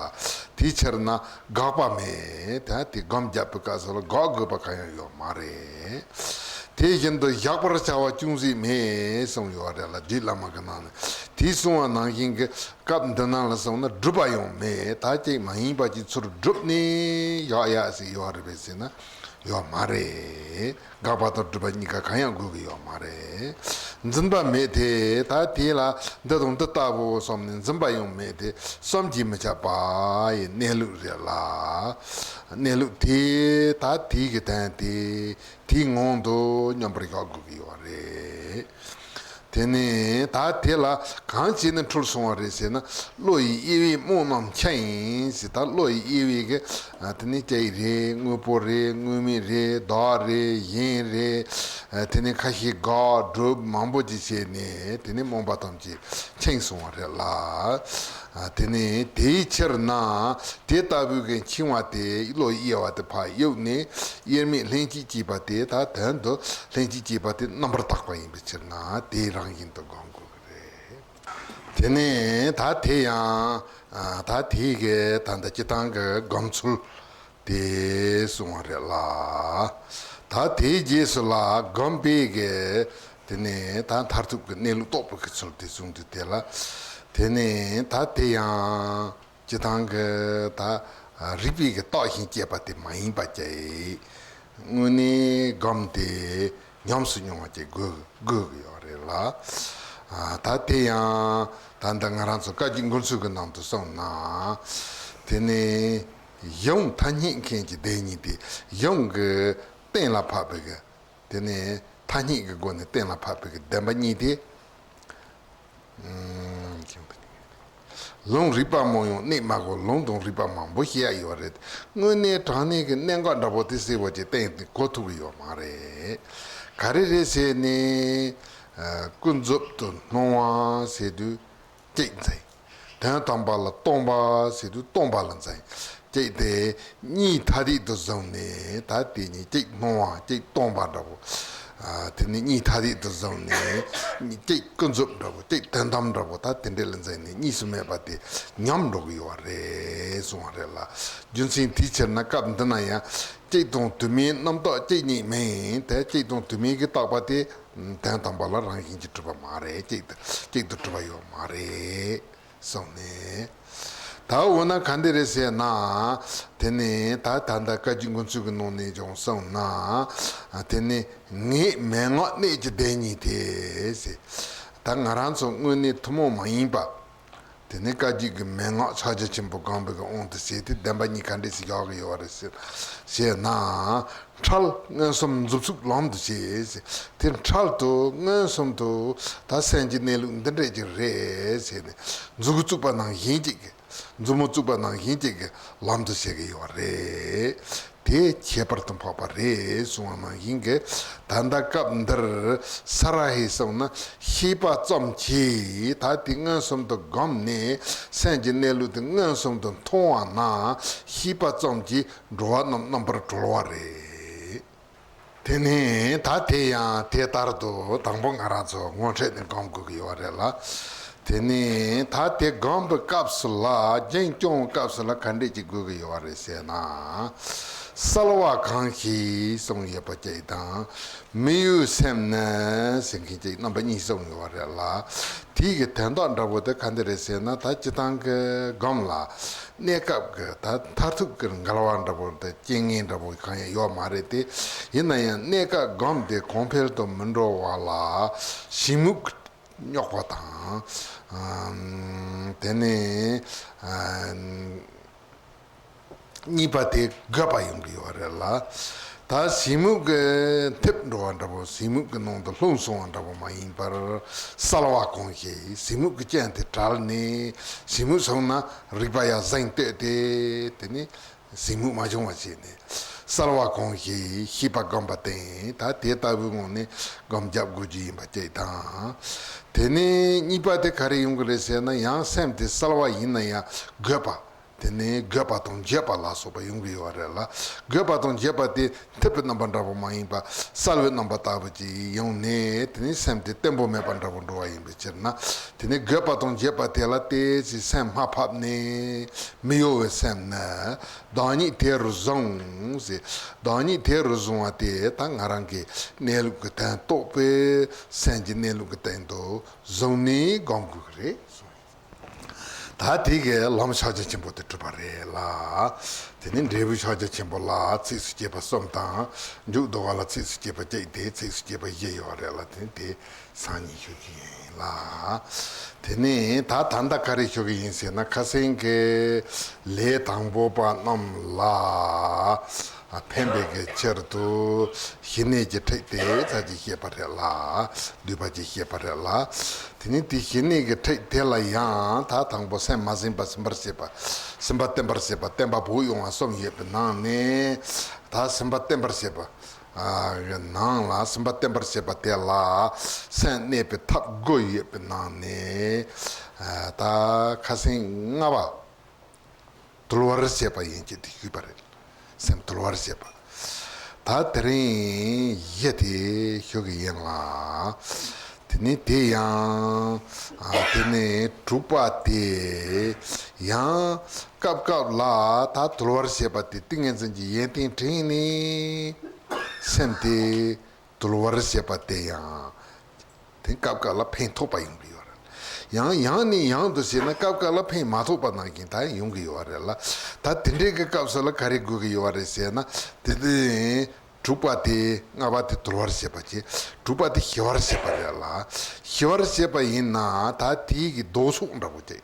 དེའི་ཕྱིར་ན་དགག་པ་མེད། ད་དེ་སྒོམ་རྒྱབ་པའི་སྐབས་སུ་ལ་དགག་དགོས་པ་གང་ཡང་ཡོད་མ་རེད། དེ་བཞིན་དུ་བཞག་པར་བྱ་བ་ཅུང་ཟད་མེད་གསུངས་ཡོད་རེད་ལ། རྒྱུད་བླ་མ་གི་ནང་ནས་དེ་གསུངས་པ་ནང་བཞིན་གྱི་སྐབས་འདི་ནང་ལ་སོང་ན་སྒྲུབ་པ་ཡང་མེད། ད་ཅིག་མ་ཡིན་པ་ཅིག་ཚུར་བསྒྲུབས་ནས་བཞག་ཡག་ཟིག་ཡོད་རེད་པས་ཟེར་ན་ཡོད་མ་རེད། དགག་པ་དང་སྒྲུབ་པ་གཉིས་ཀ་གང་ཡང་དགོས་ཀྱི་ཡོད་མ་རེད། འཛིན་པ་མེད་དེ། ད་དེ་ལ་འདི་དང་འདི་ལྟ་བུ་བསམ་ནས་འཛིན་པ་ཡང་མེད་དེ། བསམ་གྱིས་མི་ཁྱབ་པ་ཡི་གནས་ལུགས་རེད་ལ། གནས་ལུགས་དེ་ད་དེ་གི་དོན་དེ་དེའི་ངང་དུ་མཉམ་པར་བཞག་དགོས་ཀྱི་ཡོད་རེད། དེ་ནས་ད་དེ་ལ་གང་བྱས་ནས་འཁྲུལ་སོང་བ་རེད་ཟེར་ན། བློ་ཡི་དབྱེ་བས་རྨོངས་རྣམས་འཆར་ཡིན་ཟེར། ད་བློ་ཡི་དབྱེ་བས་ཀྱི་དེ་ནས་ཀྱེ་རེད། དངོས་པོ་རེད། དངོས་མེད་རེད། བདག་རེད། གཞན་རེད། དེ་ནས་ཁ་ཤས་དགག་སྒྲུབ་མང་པོ་ཅིག་བྱས་ནས་དེ་ནས་རྨོངས་པ་ཐམས་ཅད་འཆར་སོང་བ་རེད་ལ། དེ་ནས་དེའི་ཕྱིར་ན་དེ་ལྟ་བུའི་གི་འཆིང་བ་དེ་བློ་ཡི་དབྱེ་བ་དེ་ཕར་གཡུགས་ནས། དབྱེར་མེད་ལྷན་ཅིག་སྐྱེས་པ་དེ་ད་དོན་དུ་ལྷན་ཅིག་སྐྱེས་པ་དེ་རྣམ་པར་དག་པ་ཡིན་པའི་ཕྱིར་ན་དེའི་རང་བཞིན་དུ་སྒོམ་དགོས་ཀྱི་རེད། དེ་ནས་ད་དེ་ཡང་ད་དེའི་གི་ད་ལྟ་སྤྱིར་བཏང་གི་སྒོམ་ཚུལ་དེ་གསུངས་པ་རེད་ལ། ད་དེའི་རྗེས་སུ་ལ་སྒོམ་པའི་གི་དེ་ནས་ད་མཐར་ཐུག་གི་གནས་ལུགས་རྟོགས་པའི་གི་ཚུལ་དེ་གསུངས་དུས་དེ་ལ། དེ་ནས་ད་དེ་ཡང་སྤྱིར་བཏང་གི་ད་རིགས་པའི་གི་རྟགས་ཤིང་སྐྱེས་པ་དེ་མ་ཡིན་པ་ཀྱེ། དངོས་གནས་སྒོམ་དེ་ཉམས་སུ་མྱོང་བ་ཅིག་དགོས་དགོས་ཀྱི་ཡོད་རེད་ལ། ད་དེ་ཡང་ད་ལྟ་ང་རང་ཚོ་བཀའ་བརྒྱུད་འགོ་ཚུགས་ཀྱི་ནང་དུ་སོང་ན། དེ་ནས་གཞུང་ཐ་སྙད་མཁན་གྱི་བདེན་གཉིས་དེ། གཞུང་གི་གཏན་ལ་ཕབ་པའི་གི་དེ་ནས་ཐ་སྙད་ཀྱི་སྒོ་ནས་གཏན་ལ་ཕབ་པའི་གི་བདེན་པ་གཉིས་དེ། ལུང་རིགས་པ་མང་ཡང་གནད་མ་གོ། ལུང་དང་རིགས་པ་མང་པོ་བཤད་ཡ་ཡོད་རེད། དངོས་གནས་དྲང་གནས་ཀྱི་གནད་འགག་འདྲ་པོ་དེ་གསལ་པོ་ཅིག་གཏན་དུ་གོ་ཐུབ་ཀྱི་ཡོད་མ་རེད། ག་རེ་རེད་ཟེར་ནས། ཀུན་རྫོབ་ཏུ་སྣང་བ་ཟེར་དུས་གཅིག་འཛིན། དོན་དམ་པ་ལ་སྟོང་པ་ཟེར་དུས་སྟོང་པ་ལ་འཛིན། གཅིག་དེ་གཉིས་ཐ་དད་དུ་བཟུང་ནས། ད་དེ་གཉིས་གཅིག་སྣང་བ་གཅིག་སྟོང་པ་འདྲ་པོ། དེ་ནི་གཉིས་ཐ་དད་དུ་བཟུང་ནས་གཅིག་ཀུན་རྫོབ་འདྲ་པོ་གཅིག་དོན་དམ་འདྲ་པོ། ད་དེ་འདྲ་ལ་འཛིན་ནས་གཉིས་སུ་མེད་པ་དེ་ཉམས་འགྲོ་གི་ཡོད་རེད་གསུངས་པ་རེད་ལ། རྒྱུ་མཚན་དེའི་ཕྱིར་ན་སྐབས་འདི་ན་ཡང་གཅིག་དང་དུ་མའི་རྣམ་རྟོག་གཅིག་ཉིད་མིན། དེ་གཅིག་དང་དུ་མའི་གི་རྟོག་པ་དེ་དོན་དམ་པ་ལ་རང་བཞིན་གྱིས་གྲུབ་པ་མ་རེད། གཅིག་ཏུ་གཅིག་ཏུ་གྲུབ་པ་ཡོད་མ་རེད་གསུངས་ནས། ད་འོ་ན་ག་འདི་རེད་ཟེར་ན། དེ་ནས་ད་ད་ལྟ་བཀའ་བརྒྱུད་འགོ་ཚུགས་ཀྱི་ནང་ནས་ཀྱང་གསུངས་ན། དེ་ནས་ངེས་མན་ངག་གནད་ཀྱི་བདེན་གཉིས་དེ་ཟེར། ད་ང་རང་ཚོ་དངོས་གནས་ཐུན་མོང་མ་ཡིན་པ། དེ་ནས་བཀའ་བརྒྱུད་ཀྱི་མན་ངག་ཕྱག་རྒྱ་ཆེན་པོ་སྒོམ་པའི་གི་དབང་དུ་བྱས་ཏེ་བདེན་པ་གཉིས་ག་འདྲས་སེ་བཞག་གི་ཡོད་རེད་ཟེར་ཟེར་ན། འཕྲལ་མངོན་སུམ་མཛུབ་ཚུགས་ལམ་དུ་བྱེད་ཟེར། དེ་འཕྲལ་དུ་མངོན་སུམ་དུ་ད་སེམས་ཀྱི་གནས་ལུགས་འདི་འདྲས་ཅིག་རེད་ཟེར་ནས་མཛུབ་གུ་བཙུགས་པ་ནང་བཞིན་ཅིག་གི། མཛུབ་མོ་བཙུགས་པ་ནང་བཞིན་ཅིག་གི་ལམ་དུ་བྱེད་ཀྱི་ཡོད་རེད། དེ་ཁྱད་པར་དུ་འཕགས་པ་རེད་གསུངས་པ་ནང་བཞིན་གྱི། ད་ལྟ་སྐབས་འདིར་ས་ར་ཧས་སོང་ན་ཤེས་པ་ཙམ་གྱིས་ད་དེ་མངོན་སུམ་དུ་བསྒོམས་ནས་སེམས་ཀྱི་གནས་ལུགས་དེ་མངོན་སུམ་དུ་མཐོང་བ་ན་ཤེས་པ་ཙམ་གྱིས་འགྲོ་བ་རྣམས་རྣམ་པར་གྲོལ་བ་རེད། དེ་ནས་ད་དེ་ཡང་དེ་ལྟར་དུ་དང་པོ་ང་རང་ཚོ་ངོ་འཕྲད་ནས་སྒོམ་དགོས་ཀྱི་ཡོད་རེད་ལ། དེ་ནས་ད་དེ་སྒོམ་པའི་སྐབས་སུ་ལ་རྒྱུན་སྐྱོང་བའི་སྐབས་སུ་ལ་ག་འདྲས་ཅིག་དགོས་ཀྱི་ཡོད་རེད་ཟེར་ན། གསལ་བ་གང་ཞིག་གསུངས་ཡོད་པ་ཅིག་དང་། མི་གཡོ་སེམས་ནི་ཟེར་མཁན་ཅིག་རྣམ་པ་གཉིས་གསུངས་ཡོད་པ་རེད་ལ། དེའི་གི་དོན་དག་འདྲ་པོ་དེ་ག་འདྲ་རེད་ཟེར་ན། ད་སྤྱིར་བཏང་གི་སྒོམ་ལ་གནས་སྐབས་ཀྱི་ད་མཐར་ཐུག་གི་འགལ་བ་འདྲ་པོ་དེ་རྐྱེན་ངན་འདྲ་པོ་གང་ཡང་ཡོད་མ་རེད་དེ། ཡིན་ན་ཡང་གནས་སྐབས་སྒོམ་དེ་གོང་འཕེལ་དུ་མི་འགྲོ་བ་ལ་གཞི་མུག་རྙོག་པ་དང་། ཨམ། དེ་ནས་ཨམ། གཉིས་པ་དེ་རྒོད་པ་ཡོང་གི་ཡོད་རེད་ལ། ད་གཞི་མུག་གི་མཐེབ་འགྲོ་བ་འདྲ་པོ། གཞི་མུག་གི་ནང་དུ་ལྷུང་སོང་བ་འདྲ་པོ་མ་ཡིན་པར། གསལ་བ་གང་ཞིག་གཞི་མུག་གི་རྐྱེན་དེ་བྲལ་ནས། གཞི་མུག་སོང་ན་རིག་པ་ཡར་གཟེངས་བསྟོད་དེ། དེ་ནས་གཞི་མུག་མ་བྱུང་བ་བྱས་ནས། གསལ་བ་གང་ཞིག་ཤེས་པ་སྒོམ་པ་བསྟེན། ད་དེ་ལྟ་བུའི་ངང་ནས་སྒོམ་རྒྱབ་དགོས་རྒྱུ་ཡིན་པ་གཅིག་དང་། དེ་ནས་གཉིས་པ་དེ་ག་རེ་ཡོང་གི་རེད་ཟེར་ན། ཡང་སེམས་དེ་གསལ་བ་ཡིན་ན་ཡང་རྒོད་པ། དེ་ནས་རྒོད་པ་དང་འགྱོད་པ་ལ་སོགས་པ་ཡོང་གི་ཡོད་རེད་ལ། རྒོད་པ་དང་འགྱོད་པ་དེ་མཐེབ་པའི་རྣམ་པ་འདྲ་པོ་མ་ཡིན་པ། གསལ་བའི་རྣམ་པ་ལྟ་བུ་ཅིག་ཡོང་ནས། དེ་ནས་སེམས་དེ་བརྟན་པོ་མེད་པ་འདྲ་པོ་འགྲོ་བ་ཡིན་པའི་ཕྱིར་ན། དེ་ནས་རྒོད་པ་དང་འགྱོད་པ་དེ་ལ་བལྟས་ཚེ་སེམས་མ་ཕབ་ནས། མི་གཡོ་བའི་སེམས་ནི་བདག་ཉིད་དེ་རུ་བཟུང་ཟེར། བདག་ཉིད་དེ་རུ་བཟུང་བ་དེ་ད་ང་རང་གི་གནས་ལུགས་ཀྱི་དོན་རྟོགས་པའི་སེམས་ཀྱི་གནས་ལུགས་ཀྱི་སྟེང་དུ་བཟུང་ནས་སྒོམ་དགོས་ཀྱི་རེད་གསུངས། ད་དེ་གའི་ལམ་ཕྱག་རྒྱ་ཆེན་པོ་དེ་གྲུབ་པ་རེད་ལ། དེ་ནས་འབྲས་བུ་ཕྱག་རྒྱ་ཆེན་པོ་ལ་ཚིགས་སུ་བཅད་པ་གསུམ་དང་། མཇུག་བསྡུ་བ་ལ་ཚིགས་སུ་བཅད་པ་གཅིག་དེ་ཚིགས་སུ་བཅད་པ་བཞི་ཡོད་རེད་ལ། དེ་དེ་སང་ཉིན་ཞུ་རྒྱུ་ཡིན་ལ། དེ་ནས་ད་ད་ལྟ་ག་རེ་ཞུ་གི་ཡིན་ཟེར་ན། ཁ་སང་གི་ལས་དང་པོ་པ་རྣམས་ལ་ཕན་པའི་གི་ཕྱིར་དུ་ཞི་གནས་ཀྱི་ཁྲིད་དེ་ཙམ་ཅིག་བཤད་པ་རེད་ལ། བསྡུས་པ་ཅིག་བཤད་པ་རེད་ལ། དེ་ནས་དེ་ཞི་གནས་ཀྱི་ཁྲིད་དེ་ལ་ཡང་ད་དང་པོ་སེམས་མ་ཟིན་པ་ཟིན་པར་བྱེད་པ། སེམས་པ་བརྟན་པར་བྱེད་པ། བརྟན་པ་བོགས་དབྱུང་བ་གསུམ་ཡོད་པའི་ནང་ནས། ད་སེམས་པ་བརྟན་པར་བྱེད་པ། ཨ། གི་ནང་ལ། སེམས་པ་བརྟན་པར་བྱེད་པ་དེ་ལ་སེམས་གནས་པའི་ཐབས་དགུ་ཡོད་པའི་ནང་ནས། ཨ། ད་ཁ་སང་ལྔ་པ་དུལ་བར་བྱེད་པ་ཡན་ཆད་དེ་ཞུས་པ་རེད། སེམས་དུལ་བར་བྱེད་པ། ད་དེ་རིང་བཞི་དེ་ཞུ་གི་ཡིན་ལ། དེ་ནས་དེ་ཡང་། ཨ། དེ་ནས་དྲུག་པ་དེ་ཡང་སྐབས་སྐབས་ལ་ད་དུལ་བར་བྱེད་པ་དེ་ཏིང་ངེ་འཛིན་གྱི་ཡོན་ཏན་དྲན་ནས་སེམས་དེ་དུལ་བར་བྱེད་པ་དེ་ཡང་དེ་སྐབས་སྐབས་ལ་ཕན་ཐོགས་པ་ཡོང་གི་ཡོད་རེད། ཡང་ཡང་ནས་ཡང་དུ་བྱས་ན་སྐབས་སྐབས་ལ་ཕན་མ་ཐོགས་པ་ནང་བཞིན་ད་ཡོང་གི་ཡོད་རེད་ལ། ད་དེ་འདྲའི་གི་སྐབས་སུ་ལ་ག་རེ་དགོས་ཀྱི་ཡོད་རེད་ཟེར་ན། དེ་དེ། དྲུག་པ་དེ། ལྔ་པ་དེ་དུལ་བར་བྱེད་པ་བྱས། དྲུག་པ་དེ་ཞི་བར་བྱེད་པ་རེད་ལ། ཞི་བར་བྱེད་པ་ཡིན་ན་ད་དེའི་གི་ལྡོག་ཕྱོགས་འདྲ་པོ་དེ།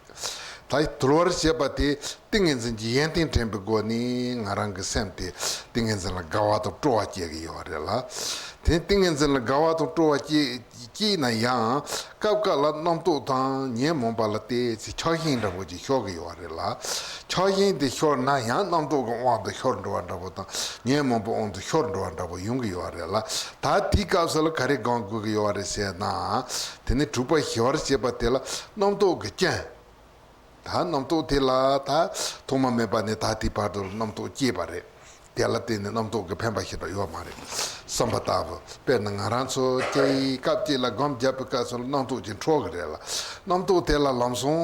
ད་དུལ་བར་བྱེད་པ་དེ་ཏིང་ངེ་འཛིན་གྱི་ཡོན་ཏན་དྲན་པའི་སྒོ་ནས་ང་རང་གི་སེམས་དེ་ཏིང་ངེ་འཛིན་ལ་དགའ་བ་དང་སྤྲོ་བ་སྐྱེ་གི་ཡོད་རེད་ལ། དེ་ཏིང་ངེ་འཛིན་ལ་དགའ་བ་དང་སྤྲོ་བ་སྐྱེ་སྐྱེས་ན་ཡང་སྐབས་འགའ་ལ་རྣམ་རྟོག་དང་ཉོན་མོངས་པ་ལ་བལྟས་ཚེ་ཆགས་ཞེན་འདྲ་པོ་ཅིག་ཤོར་གི་ཡོད་རེད་ལ། ཆགས་ཞེན་དེ་ཤོར་ན་ཡང་རྣམ་རྟོག་གི་དབང་དུ་ཤོར་འགྲོ་བ་འདྲ་པོ་དང་། ཉོན་མོངས་པའི་དབང་དུ་ཤོར་འགྲོ་བ་འདྲ་པོ་ཡོང་གི་ཡོད་རེད་ལ། ད་དེའི་སྐབས་སུ་ལ་ག་རེ་སྒོམ་དགོས་ཀྱི་ཡོད་རེད་ཟེར་ན། དེ་ནི་དྲུག་པ་ཞི་བར་བྱེད་པ་དེ་ལ་རྣམ་རྟོག་གི་རྐྱེན། ད་རྣམ་རྟོག་དེ་ལ་ད་ཐོག་མ་མེད་པ་ནས་ད་ལྟའི་བར་དུ་རྣམ་རྟོག་སྐྱེས་པ་རེད། དེ་ལ་བརྟེན་ནས་རྣམ་རྟོག་གི་ཕན་པ་ཞེ་དྲག་ཡོད་མ་རེད། བསམ་པ་ལྟ་བུ། དཔེར་ན་ང་རང་ཚོ་སྐྱེ་ཡི་སྐབས་གཅིག་ལ་སྒོམ་བརྒྱབ་པའི་སྐབས་སུ་ལ་རྣམ་རྟོག་ཅིག་འཕྲོ་གི་རེད་ལ། རྣམ་རྟོག་དེ་ལ་ལམ་སང་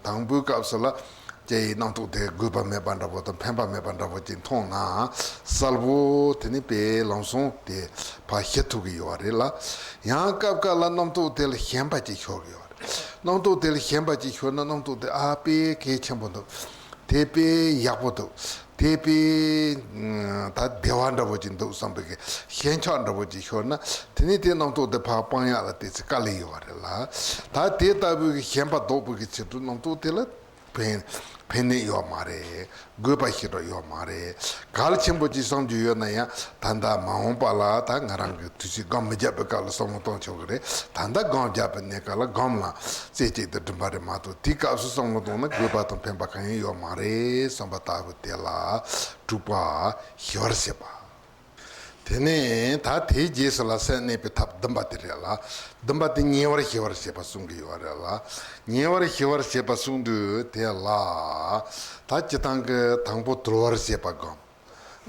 དང་པོའི་སྐབས་སུ་ལ་སྐྱེ་ཡི་རྣམ་རྟོག་དེ་དགོས་པ་མེད་པ་འདྲ་པོ་དང་ཕན་པ་མེད་པ་འདྲ་པོ་ཅིག་མཐོང་ན། གསལ་པོ་དེ་ནི་དཔེ་ལམ་སང་དེ་ཕར་ཞི་ཐུབ་ཀྱི་ཡོད་རེད་ལ། ཡང་སྐབས་འགའ་ལ་རྣམ་རྟོག་དེ་ལ་ཞེན་པ་ཅིག་ཤོར་གི་ཡོད་རེད། རྣམ་རྟོག་དེ་ལ་ཞེན་པ་ཅིག་ཤོར་ན་རྣམ་རྟོག་དེ་ཨ་དཔེ་གལ་ཆེན་པོ་འདུག་དེ་དཔེ་ཡག་པོ་འདུག་དེ་དཔེ་ད་བདེ་བ་འདྲ་པོ་ཅིག་འདུག་བསམ་པའི་གི་ཞེན་ཆགས་འདྲ་པོ་ཅིག་ཤོར་ན། དེ་ནས་དེ་རྣམ་རྟོག་དེ་ཕར་སྤང་ཡག་ལ་དེ་ཚེ་དཀའ་ལས་ཡོད་པ་རེད་ལ། ད་དེ་ལྟ་བུའི་གི་ཞེན་པ་ལྡོག་པའི་གི་ཕྱིར་དུ་རྣམ་རྟོག་དེ་ལ་ཕན་ཕན་ནུས་ཡོད་མ་རེད། དགོས་པ་ཞེ་དྲག་ཡོད་མ་རེད། གལ་ཆེན་པོ་ཅིག་བསམ་རྒྱུ་ཡོད་ན་ཡང་ད་ལྟ་མ་འོངས་པ་ལ་ད་ང་རང་གི་དུས་ཚོད་སྒོམ་མི་བརྒྱབ་པའི་སྐབས་ལ་བསམ་བློ་གཏོང་ཆོག་གི་རེད། ད་ལྟ་སྒོམ་བརྒྱབ་པའི་གནས་སྐབས་ལ་སྒོམ་ལ་རྩེ་གཅིག་ཏུ་སྒྲིམ་པ་རེད་མ་གཏོགས། དེའི་སྐབས་སུ་བསམ་བློ་གཏོང་ན་དགོས་པ་དང་ཕན་པ་གང་ཡང་ཡོད་མ་རེད་བསམ་པ་ལྟ་བུ་དེ་ལ་དྲུག་པ་ཞི་བར་བྱེད་པ། དེ་ནས་ད་དེའི་རྗེས་སུ་ལ་སེམས་གནས་པའི་ཐབས་བདུན་པ་དེ་རེད་ལ། བདུན་པ་དེ་ཉེ་བར་ཞི་བར་བྱེད་པ་གསུང་གི་ཡོད་རེད་ལ། ཉེ་བར་ཞི་བར་བྱེད་པ་གསུང་དུས་དེ་ལ། ད་སྤྱིར་བཏང་གི་དང་པོ་དུལ་བར་བྱེད་པ་སྒོམ།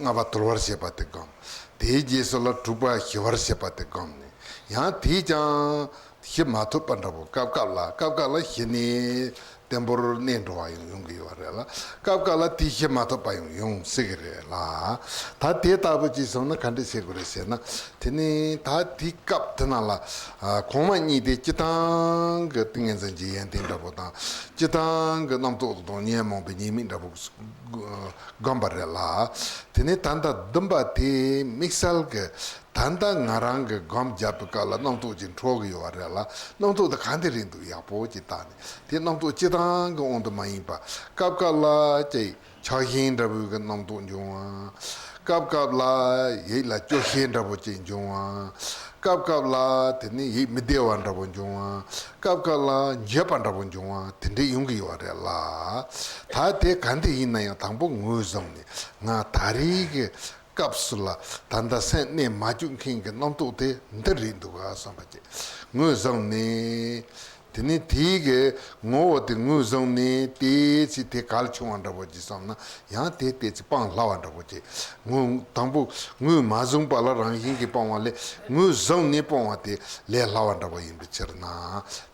ལྔ་པ་དུལ་བར་བྱེད་པ་དེ་སྒོམ། དེའི་རྗེས་སུ་ལ་དྲུག་པ་ཞི་བར་བྱེད་པ་དེ་སྒོམ་ནས། ཡང་དེས་ཀྱང་ཞི་མ་ཐུབ་པ་འདྲ་པོ་སྐབས་སྐབས་ལ་སྐབས་སྐབས་ལ་ཞི་ནས། བརྟན་པོར་གནས་འགྲོ་བ་ཡང་ཡོང་གི་ཡོད་རེད་ལ། སྐབས་སྐབས་ལ་དེ་བྱེད་མ་ཐུབ་པ་ཡང་ཡོང་སྲིད་ཀྱི་རེད་ལ། ད་དེ་ལྟ་བུ་ཅིག་སོང་ན་ག་འདྲ་བྱེད་དགོས་རེད་ཟེར་ན། དེ་ནི་ད་དེ་སྐབས་དེ་ནང་ལ་གོང་མ་གཉིས་དེ་སྤྱིར་བཏང་གི་ཏིང་ངེ་འཛིན་གྱི་ཡོན་ཏན་འདྲ་པོ་དང་། སྤྱིར་བཏང་གི་རྣམ་རྟོག་དང་ཉོན་མོངས་པའི་ཉེས་དམིགས་འདྲ་པོ་བསྒོམས་པ་རེད་ལ། དེ་ནི་ད་ལྟ་བདུན་པ་དེ་དམིགས་བསལ་གྱི་ད་ལྟ་ང་རང་གི་སྒོམ་རྒྱབ་པའི་སྐབས་ལ་རྣམ་རྟོག་ཅིག་འཕྲོ་གི་ཡོད་པ་རེད་ལ། རྣམ་རྟོག་དེ་ག་འདྲ་རེད་འདུག་ཡག་པོ་ཅིག་བལྟས་ནས། དེ་རྣམ་རྟོག་སྤྱིར་བཏང་གི་དབང་དུ་མ་ཡིན་པ། སྐབས་སྐབས་ལ་ཅིག་ཆགས་ཞེན་འདྲ་བོའི་གི་རྣམ་རྟོག་འབྱུང་བ། སྐབས་སྐབས་ལ་ཡིད་ལ་སྐྱོ་ཤས་འདྲ་བོ་ཅིག་འབྱུང་བ། སྐབས་སྐབས་ལ་དེ་ནི་ཡིད་མི་བདེ་བ་འདྲ་བོ་འབྱུང་བ། སྐབས་སྐབས་ལ་འགྱོད་པ་འདྲ་བོ་འབྱུང་བ་དེ་འདྲ་ཡོང་གི་ཡོད་པ་རེད་ལ། ད་དེ་ག་འདྲ་ཡིན་ན་ཡང་དང་པོ་ངོས་བཟུང་ནས་ང་ད་རེས་ཀྱི་སྐབས་སུ་ལ་ད་ལྟ་སེམས་གནས་མ་བཅུག་མཁན་གྱི་རྣམ་རྟོག་དེ་འདི་རེད་འདུག་ག་བསམ་པ་ཅིག་ངོས་བཟུང་ནས། དེ་ནས་དེའི་གི་ངོ་བོ་དེ་ངོས་བཟུང་ནས་ཏོག་ཙམ་དེ་གལ་ཆུང་བ་འདྲ་པོ་ཅིག་བསམ་ན་ཡང་དེ་ཏོག་ཙམ་སྤང་སླ་བ་འདྲ་པོ་ཅིག་ངོས་དང་པོ་ངོས་མ་བཟུང་བ་ལ་རང་བཞིན་གྱིས་སྤང་བ་ལས། ངོས་བཟུང་ནས་སྤང་བ་དེ་ལས་སླ་བ་འདྲ་པོ་ཡིན་པའི་ཕྱིར་ན།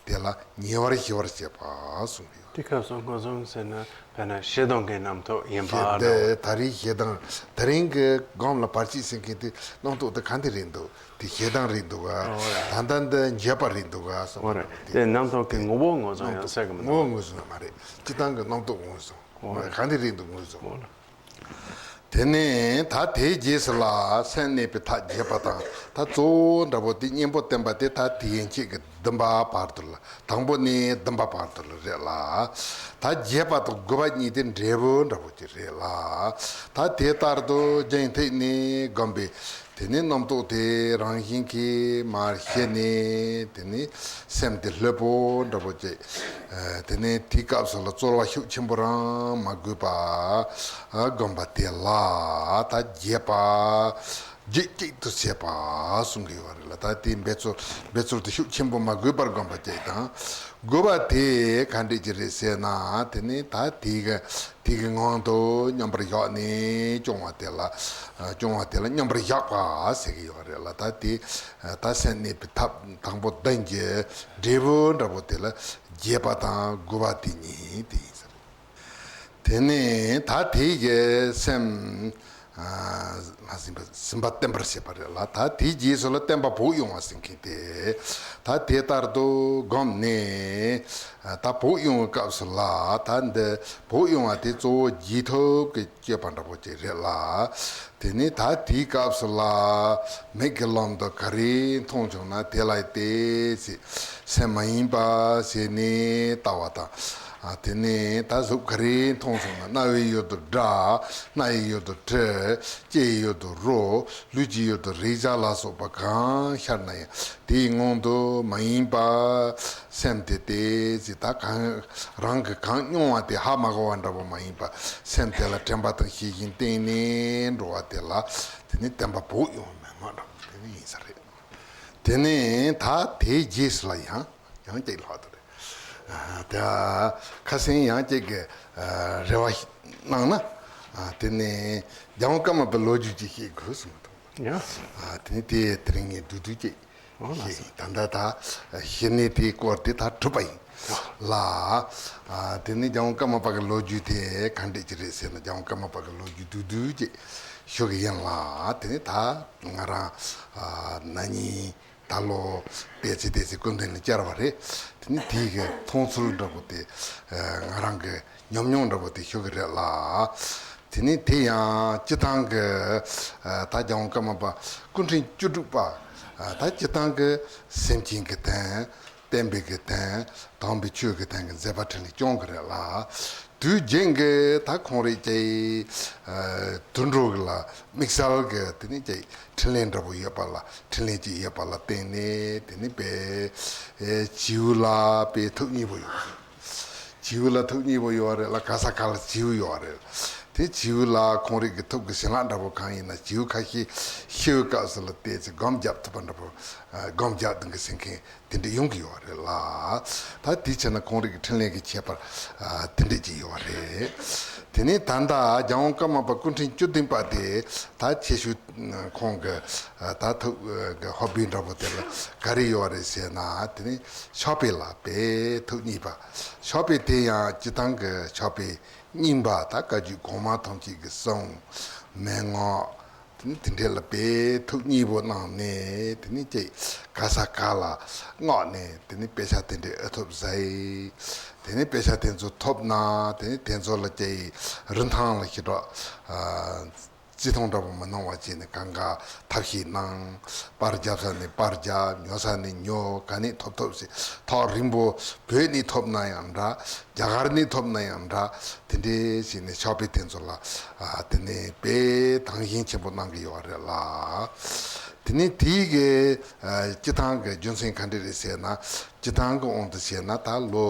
དེ་ལ་ཉེ་བར་ཞི་བར་བྱེད་པ་གསུངས་ཡོད། དེ་སྐབས་སུ་ངོས་བཟུང་ཟེར་ན་དཔེར་ན་ཞེ་སྡང་གི་རྣམ་རྟོག་ཡིན་པ་ཞེ་འདྲ། འདི་ད་རེས་ཞེ་སྡང་དེ་རིང་གི་སྒོམ་ལ་བར་ཆད་ཟེར་མཁན་དེ་རྣམ་རྟོག་དེ་ག་འདྲ་རེད་འདུག་དེ་ཞེ་སྡང་རེད་འདུག་ག་འོ་རེད། ད་ལྟ་འདི་འགྱོད་པ་རེད་འདུག་ག་བསམ། འོ་རེད། དེ་རྣམ་རྟོག་གི་ངོ་བོ་ངོས་བཟུང་ཡང་ཟེར་གི་མི་ངོ་འདུག་བོ་ངོས་བཟུང་མ་རེད། སྤྱིར་བཏང་གི་རྣམ་རྟོག་ངོས་བཟུང་། འོ་རེད། ག་འདྲ་རེད་འདུག་ངོས་བཟུང་། འོ་རེད། དེ་ནས་ད་དེའི་རྗེས་སུ་ལ་སེམས་གནས་པའི་ཐབས་རྒྱས་པ་དང་། ད་གཙོ་བོ་འདྲ་པོ་དེ་གཉེན་པོ་བསྟེན་པ་དེ་ད་དེ་ཡན་ཆད་ཀྱི་བདུན་པ་བར་དུ་ལ། དང་པོ་ནས་བདུན་པ་བར་དུ་ལ་རེད་ལ། ད་རྒྱས་པ་དང་དགུ་པ་གཉིས་དེ་འབྲས་བུ་འདྲ་པོ་ཅིག་རེད་ལ། ད་དེ་ལྟར་དུ་རྒྱུན་མཐུད་ནས་བསྒོམས་པས། དེ་ནས་རྣམ་རྟོག་དེ་རང་བཞིན་གྱིས་མར་ཞི་ནས། དེ་ནས་སེམས་དེ་ལྷོད་པོ་འདྲ་པོ་ཅིག་ཨ། དེ་ནས་དེའི་སྐབས་སུ་ལ་རྩོལ་བ་ཤུགས་ཆེན་པོ་རང་མ་དགོས་པ་བསྒོམས་པ་དེ་ལ་ད་རྒྱས་པ་རྒྱུད་གཅིག་ཏུ་བྱེད་པ་གསུང་གི་ཡོད་རེད་ལ། ད་དེའི་འབད་རྩོལ་འབད་རྩོལ་དེ་ཤུགས་ཆེན་པོ་མ་དགོས་པར་བསྒོམས་པ་གཅིག་དང་། དགུ་པ་དེ་ག་འདྲ་ཅིག་རེད་ཟེར་ན། དེ་ནི་ད་དེ་གི་དེ་གི་ངང་དུ་མཉམ་པར་བཞག་ནས་སྐྱོང་བ་དེ་ལ། སྐྱོང་བ་དེ་ལ་མཉམ་པར་བཞག་པ་ཟེར་གི་ཡོད་རེད་ལ། ད་དེ་ད་སེམས་གནས་པའི་ཐབས་དང་པོ་བདུན་གྱི་འབྲས་བུ་འདྲ་པོ་དེ་ལ་རྒྱས་པ་དང་དགུ་པ་དེ་གཉིས་དེ་ཡིན་ཟེར། དེ་ནས་ད་དེ་གི་སེམས། ཨ། ལ་སེམས་པ་སེམས་པ་བརྟན་པར་བྱེད་པ་རེད་ལ། ད་དེའི་རྗེས་སུ་ལ་བརྟན་པ་བོགས་དབྱུང་བ་ཟེར་མཁན་དེ། ད་དེ་ལྟར་དུ་བསྒོམས་ནས། ཨ། ད་བོགས་དབྱུང་བའི་སྐབས་སུ་ལ། ད་འདི་བོགས་དབྱུང་བ་དེ་གཙོ་བོ་རྗེས་ཐོབ་ཀྱི་སྤྱོད་པ་འདྲ་པོ་ཅིག་རེད་ལ། དེ་ནས་ད་དེའི་སྐབས་སུ་ལ་མིག་གི་ལམ་དུ་ག་རེ་མཐོང་བྱུང་ན་དེ་ལ་ཏོག་ཙམ་སེམས་མ་ཡེངས་པ་བྱས་ནས་ལྟ་བ་དང་། ཨ། དེ་ནས་ད་གཟུགས་ག་རེ་མཐོང་བྱུང་ན། རྣ་བའི་ཡུལ་དུ་སྒྲ། སྣ་ཡི་ཡུལ་དུ་དྲི། ལྕེ་ཡི་ཡུལ་དུ་རོ། ལུས་ཀྱི་ཡུལ་དུ་རེག་བྱ་ལ་སོགས་པ་གང་ཤར་ན་ཡང་དེའི་ངང་དུ་མ་ཡེངས་པ། སེམས་དེ་ཏོག་ཙམ་ད་གང་རང་གི་གང་མྱོང་བ་དེ་ཧ་མ་གོ་བ་འདྲ་པོ་མ་ཡེངས་པ། སེམས་དེ་ལ་དྲན་པ་དང་ཤེས་བཞིན་གཏིང་ནས་འགྲོ་བ་དེ་ལ། དེ་ནི་བརྟན་པ་བོགས་དབྱུང་བའི་མན་ངག་འདྲ་པོ་དེ་ནི་ཡིན་ས་རེད། དེ་ནས་ད་དེའི་རྗེས་སུ་ལ་ཡང་ཡང་གཅིག་ལྷག་ཏུ་རེད། ཨ། དེ་ཁ་སང་ཡང་གཅིག་གི་ཨ་རེ་བ་གནང་ན། ཨ། དེ་ནས་རྒྱལ་དབང་ཀརྨ་པའི་ལོ་རྒྱུས་ཅིག་བཤད་དགོས་གསུངས་འདུག་ཡ། ཨ། དེ་ནས་དེ་དེ་རིང་ངས་བསྡུས་བསྡུས་ཅིག་ཨོ་ལགས་སོ། ད་ལྟ་ད་ཞི་གནས་དེའི་སྐོར་དེ་ད་གྲུབ་པ་ཡིན་ལ། ཨ། དེ་ནས་རྒྱལ་དབང་ཀརྨ་པ་གི་ལོ་རྒྱུས་དེ་ག་འདྲས་ཅིག་རེད་ཟེར་ན། རྒྱལ་དབང་ཀརྨ་པ་གི་ལོ་རྒྱུས་བསྡུས་བསྡུས་ཅིག་ཞུ་གི་ཡིན་ལ། དེ་ནས་ད་ང་རང་ཨ་ན་ནིང་ད་ལོ་ཏོག་ཙམ་ཏོག་ཙམ་སྐུ་མདུན་ལ་བཅར་བ་རེད། དེ་ནས་དེའི་གི་མཐོང་ཚུལ་འདྲ་པོ་དེ་ཨ་ང་རང་གི་ཉམས་མྱོང་འདྲ་པོ་དེ་ཞུ་གི་རེད་ལ། དེ་ནས་དེ་ཡང་སྤྱིར་བཏང་གི་ཨ་ད་རྒྱལ་དབང་ཀརྨ་པ་སྐུ་ཕྲེང་བཅུ་དྲུག་པ། ཨ། ད་སྤྱིར་བཏང་གི་སེམས་ཅན་གྱི་དོན། བསྟན་པའི་གི་དོན། དམ་པའི་ཆོས་ཀྱི་དོན་གྱི་མཛད་པ་འཕྲིན་ལས་སྐྱོང་གི་རེད་ལ། དུས་རྒྱུན་གྱི་ད་ཁོང་རིགས་ཀྱི་ཨ་དུད་འགྲོ་གི་ལ་དམིགས་བསལ་གྱི་དེ་ནས་ཀྱི་འཕྲིན་ལས་འདྲ་པོ་ཡོད་པ་ལ། འཕྲིན་ལས་ཅིག་ཡོད་པ་ལ་བརྟེན་ནས། དེ་ནས་པའི་ཨེ་བྱིའུ་ལ་པའི་ཐུགས་མཉེས་པོ་ཡོད། བྱིའུ་ལ་ཐུགས་མཉེས་པོ་ཡོད་རེད་ལ། ག་ས་ག་ལ་བྱིའུ་ཡོད་རེད། དེ་བྱིའུ་ལ་ཁོང་རིགས་ཀྱི་ཐུགས་ཀྱི་བྱིན་རླབས་འདྲ་པོ་གང་ཡིན་ན། བྱིའུ་ཁ་ཤས་ཤི་བའི་སྐབས་སུ་ལ་ཏོག་ཙམ་སྒོམ་རྒྱབ་ཐུབ་པ་འདྲ་པོ། ཨ། སྒོམ་རྒྱབ་དང་གི་ཟེར་མཁན་དེ་འདྲ་ཡོང་གི་ཡོད་རེད་ལ། ད་དེ་བྱས་ན་ཁོང་རིགས་ཀྱི་འཕྲིན་ལས་ཀྱི་ཁྱད་པར་ཨ་དེ་འདྲ་ཅིག་ཡོད་རེད། དེ་ནས་ད་ལྟ་རྒྱལ་དབང་ཀརྨ་པ་སྐུ་ཕྲེང་བཅུ་བདུན་པ་དེ་ད་ཆེ་ཤོས་ཁོང་གི་ད་ཐུགས་ཀྱི་ཧོ་བི་འདྲ་པོ་དེ་ལ་ག་རེ་ཡོད་རེད་ཟེར་ན། དེ་ནས་ཕྱག་དཔེ་ལ་དཔེ་ཐུགས་མཉེས་པ། ཕྱག་དཔེ་དེ་ཡང་སྤྱིར་བཏང་གི་ཕྱག་དཔེ་རྙིང་པ་ད་བཀའ་བརྒྱུད་གོང་མ་ཐམས་ཅད་ཀྱི་གསུང་མན་ངག་དེ་ནི་དེ་འདྲས་ལ་དཔེ་ཐུགས་མཉེས་པོ་གནང་ནས། དེ་ནི་ཅིག་ག་ས་ག་ལ་མངགས་ནས། དེ་ནི་དཔེ་ཆ་དེ་འདྲས་ཨེ་ཐོབ་ཟེར། དེ་ནི་དཔེ་ཆ་དེ་ཚོ་ཐོབ་ན། དེ་ནི་དེ་ཚོ་ལ་ཅིག་རིན་ཐང་ལ་ཞེ་དྲག་ཨ་བརྩི་མཐོང་འདྲ་པོ་མི་གནང་བ་བྱས་ནས། གང་ག་ཐབས་ཤེས་གནང་། པར་རྒྱབ་ས་ནས་པར་རྒྱབ། ཉོ་ས་ནས་ཉོ། ག་ནས་ཐོབ་ཐོབ་ཟེར། ཐག་རིང་པོ་བོད་ནས་ཐོབ་ན་ཡང་འདྲ། རྒྱ་གར་ནས་ཐོབ་ན་ཡང་འདྲ། དེ་འདྲའི་ཞིག་ནས་ཕྱག་དཔེ་དེ་ཚོ་ལ་ཨ་དེ་ནས་དཔེ་དང་ཞེན་ཆེན་པོ་གནང་གི་ཡོད་རེད་ལ། དེ་ནས་དེའི་གི་ཨ་སྤྱི་བཏང་གི་རྒྱུ་མཚན་ག་འདྲ་རེད་ཟེར་ན། སྤྱི་བཏང་གི་དབང་དུ་བྱས་ན་ད་ལོ་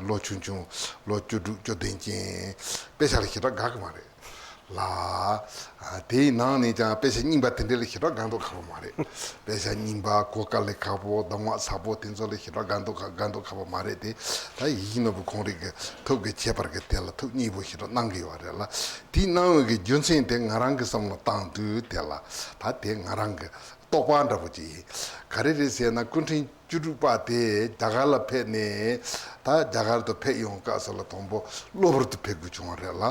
ལོ་ཆུང་ཆུང་། ལོ་བཅུ་དྲུག་བཅུ་བདུན་ཅན་དཔེ་ཆ་ལ་ཞེ་དྲག་དགའ་གི་མ་རེད། ལ། དེའི་ནང་ནས་ཀྱང་དཔེ་ཆ་རྙིང་པ་དེ་འདྲ་ལ་ཞེ་དྲག་དགའ་མདོག་ཁ་པོ་མ་རེད། དཔེ་ཆ་རྙིང་པ་གོ་དཀའ་ལས་ཁག་པོ། གདམས་ངག་ཚ་པོ་དེ་ཚོ་ལ་ཞེ་དྲག་དགའ་མདོག་ཁ་དགའ་མདོག་ཁ་པོ་མ་རེད་དེ། ད་ཡིད་བཞིན་ནོར་བུ་ཁོང་རང་གི་ཐུགས་ཀྱི་ཁྱད་པར་གྱི་དེ་ལ་ཐུགས་མཉེས་པོ་ཞེ་དྲག་གནང་གི་ཡོད་རེད་ལ། དེ་གནང་བའི་གི་རྒྱུ་མཚན་དེ་ང་རང་གི་བསམ་བློ་བཏང་དུས་དེ་ལ་ད་དེ་ང་རང་གི་རྟོག་པ་འདྲ་པོ་ཅིག་ཡིན། ག་རེ་རེད་ཟེར་ན། སྐུ་ཕྲེང་བཅུ་དྲུག་པ་དེ་རྒྱ་གར་ལ་ཕེབས་ནས། ད་རྒྱ་གར་དུ་ཕེབས་ཡོང་སྐབས་སུ་ལ་དང་པོ་གློ་བུར་དུ་ཕེབས་དགོས་བྱུང་བ་རེད་ལ།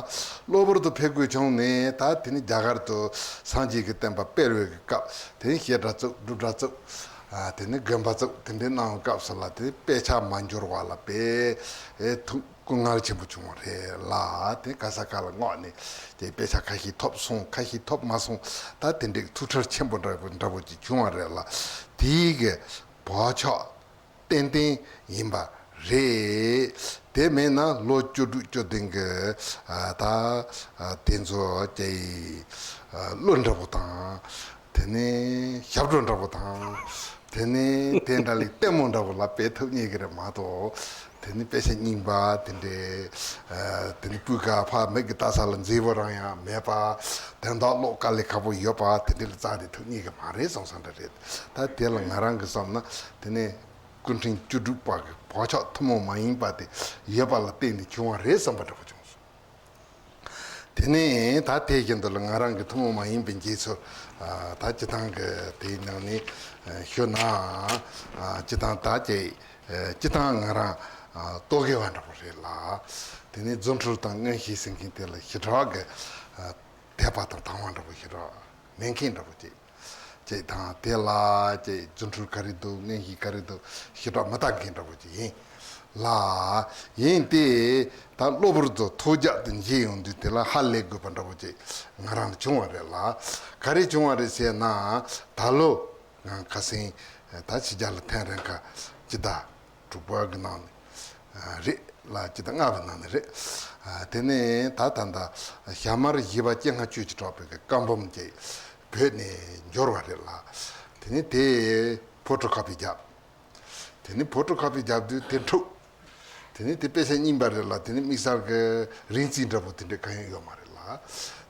གློ་བུར་དུ་ཕེབས་དགོས་བྱུང་ནས། ད་དེ་ནི་རྒྱ་གར་དུ་སངས་རྒྱས་ཀྱི་བསྟན་པ་སྤེལ་བའི་སྐབས། དེ་ནི་བཤད་གྲྭ་བཙུགས། སྒྲུབ་གྲྭ་བཙུགས། ཨ་དེ་ནི་དགོན་པ་བཙུགས། དེ་འདྲའི་གནང་བའི་སྐབས་སུ་ལ་དེ་དཔེ་ཆ་མ་འབྱོར་བ་ལ་དཔེ་ཨེ་ཐུགས་སྐུ་ངལ་ཆེན་པོ་བྱུང་བ་རེད་ལ། དེ་ག་ས་ག་ལ་མངགས་ནས་དེ་དཔེ་ཆ་ཁ་ཤས་ཐོབ་སོང་། ཁ་ཤས་ཐོབ་མ་སོང་། ད་དེ་འདྲའི་ཐུགས་ཁྲལ་ཆེན་པོ་འདྲ་པོ་འདྲ་པོ་ཅིག་བྱུང་བ་རེད་ལ། དེའི་གི་བག་ཆགས་ཏན་ཏན་ཡིན་པ་རེད། དེ་མེད་ན་ལོ་བཅུ་དྲུག་བཅུ་བདུན་གི་ཨ་ད་ཨ་དེ་ཚོ་ཀྱི་ཨ་གླུ་འདྲ་པོ་དང་། དེ་ནས་ཞབས་བྲོ་འདྲ་པོ་དང་། དེ་ནས་དེ་འདྲ་ལས་ལྟད་མོ་འདྲ་པོ་ལ་དཔེ་ཐུགས་མཉེས་ཀྱི་རེད་མ་གཏོགས། དེ་ནི་དཔེ་ཆ་རྙིང་པ་དེ་འདྲའི་ཨ་དེ་ནི་སྤུས་ཀ་ཕར་མིག་གིས་ལྟ་ས་ལ་མཛེས་པོ་རང་ཡང་མེད་པ། དོན་དག་ཀློག་དཀའ་ལས་ཁག་པོ་ཡོད་པ་དེ་འདྲ་ལ་རྩ་དེ་ཐུགས་མཉེས་ཀྱི་མ་རེད་བསམ་བསམ་འདྲ་རེད། ད་དེ་ལ་ང་རང་གིས་བསམ་ན། དེ་ནི་སྐུ་ཕྲེང་བཅུ་དྲུག་པ་གི་བག་ཆགས་ཐུན་མོང་མ་ཡིན་པ་དེ་ཡོད་པ་ལ་བརྟེན་ནས་བྱུང་བ་རེད་བསམ་པ་འདྲ་པོ་བྱུང་སོང་། དེ་ནས་ད་དེ་བཞིན་དུ་ལ་ང་རང་གི་ཐུན་མོང་མ་ཡིན་པའི་འབྱེད་ཚུལ་ཨ་ད་སྤྱི་བཏང་གི་དེའི་ནང་ནས་ཨ་ཞུ་ན། ཨ་སྤྱི་བཏང་ད་ཅིག་ཨ་སྤྱི་བཏང་ང་རང་ཨ་རྟོག་གེ་བ་འདྲ་པོ་རེད་ལ། དེ་ནས་རྫུ་འཕྲུལ་དང་མངོན་ཤེས་ཟེར་མཁན་དེ་ལ་ཞེ་དྲག་གི་ཨ་དད་པ་དང་དང་བ་འདྲ་པོ་ཞེ་དྲག་མེད་མཁན་འདྲ་པོ་ཅིག་ཅིག་དང་། དེ་ལ་ཅིག་རྫུ་འཕྲུལ་ག་རེ་འདུག་མངོན་ཤེས་ག་རེ་འདུག་ཞེ་དྲག་མི་ལྟ་མཁན་འདྲ་པོ་ཅིག་ཡིན་ལ། ཡིན་ཏེ། ད་གློ་བུར་དུ་ཐོལ་རྒྱག་ཏུ་འགྱེལ་ཡོང་དུས་དེ་ལ་ཧ་ལས་དགོས་པ་འདྲ་པོ་ཅིག་ང་རང་ལ་བྱུང་བ་རེད་ལ། ག་རེ་བྱུང་བ་རེད་ཟེར་ན། ད་ལོ་ང་ཁ་སང་ད་ཕྱི་རྒྱལ་ལ་ཐེངས་རེ་འགའ་སྤྱི་ཟླ་དྲུག་པ་གི་ནང་ནས་རེད་ལ། སྤྱི་ཟླ་ལྔ་པའི་ནང་ནས་རེད། དེ་ནས་ད་ད་ད་ཞྭ་དམར་བཞི་པ་སྤྱན་སྔ་ཆོས་ཀྱི་གྲགས་པའི་གི་བཀའ་འབུམ་ཅིག་བོད་ནས་འབྱོར་བ་རེད་ལ། དེ་ནས་དེ་ཕོ་ཊོ་ཁོ་པི་བརྒྱབ། དེ་ནས་ཕོ་ཊོ་ཁོ་པི་བརྒྱབ་དུས་དེ་འཁྲུགས། དེ་ནས་དེ་དཔེ་ཆ་རྙིང་པ་རེད་ལ། དེ་ནས་དམིགས་བསལ་གྱི་རིན་རྩིས་འདྲ་པོ་དེ་འདྲ་གང་ཡང་ཡོད་མ་རེད་ལ།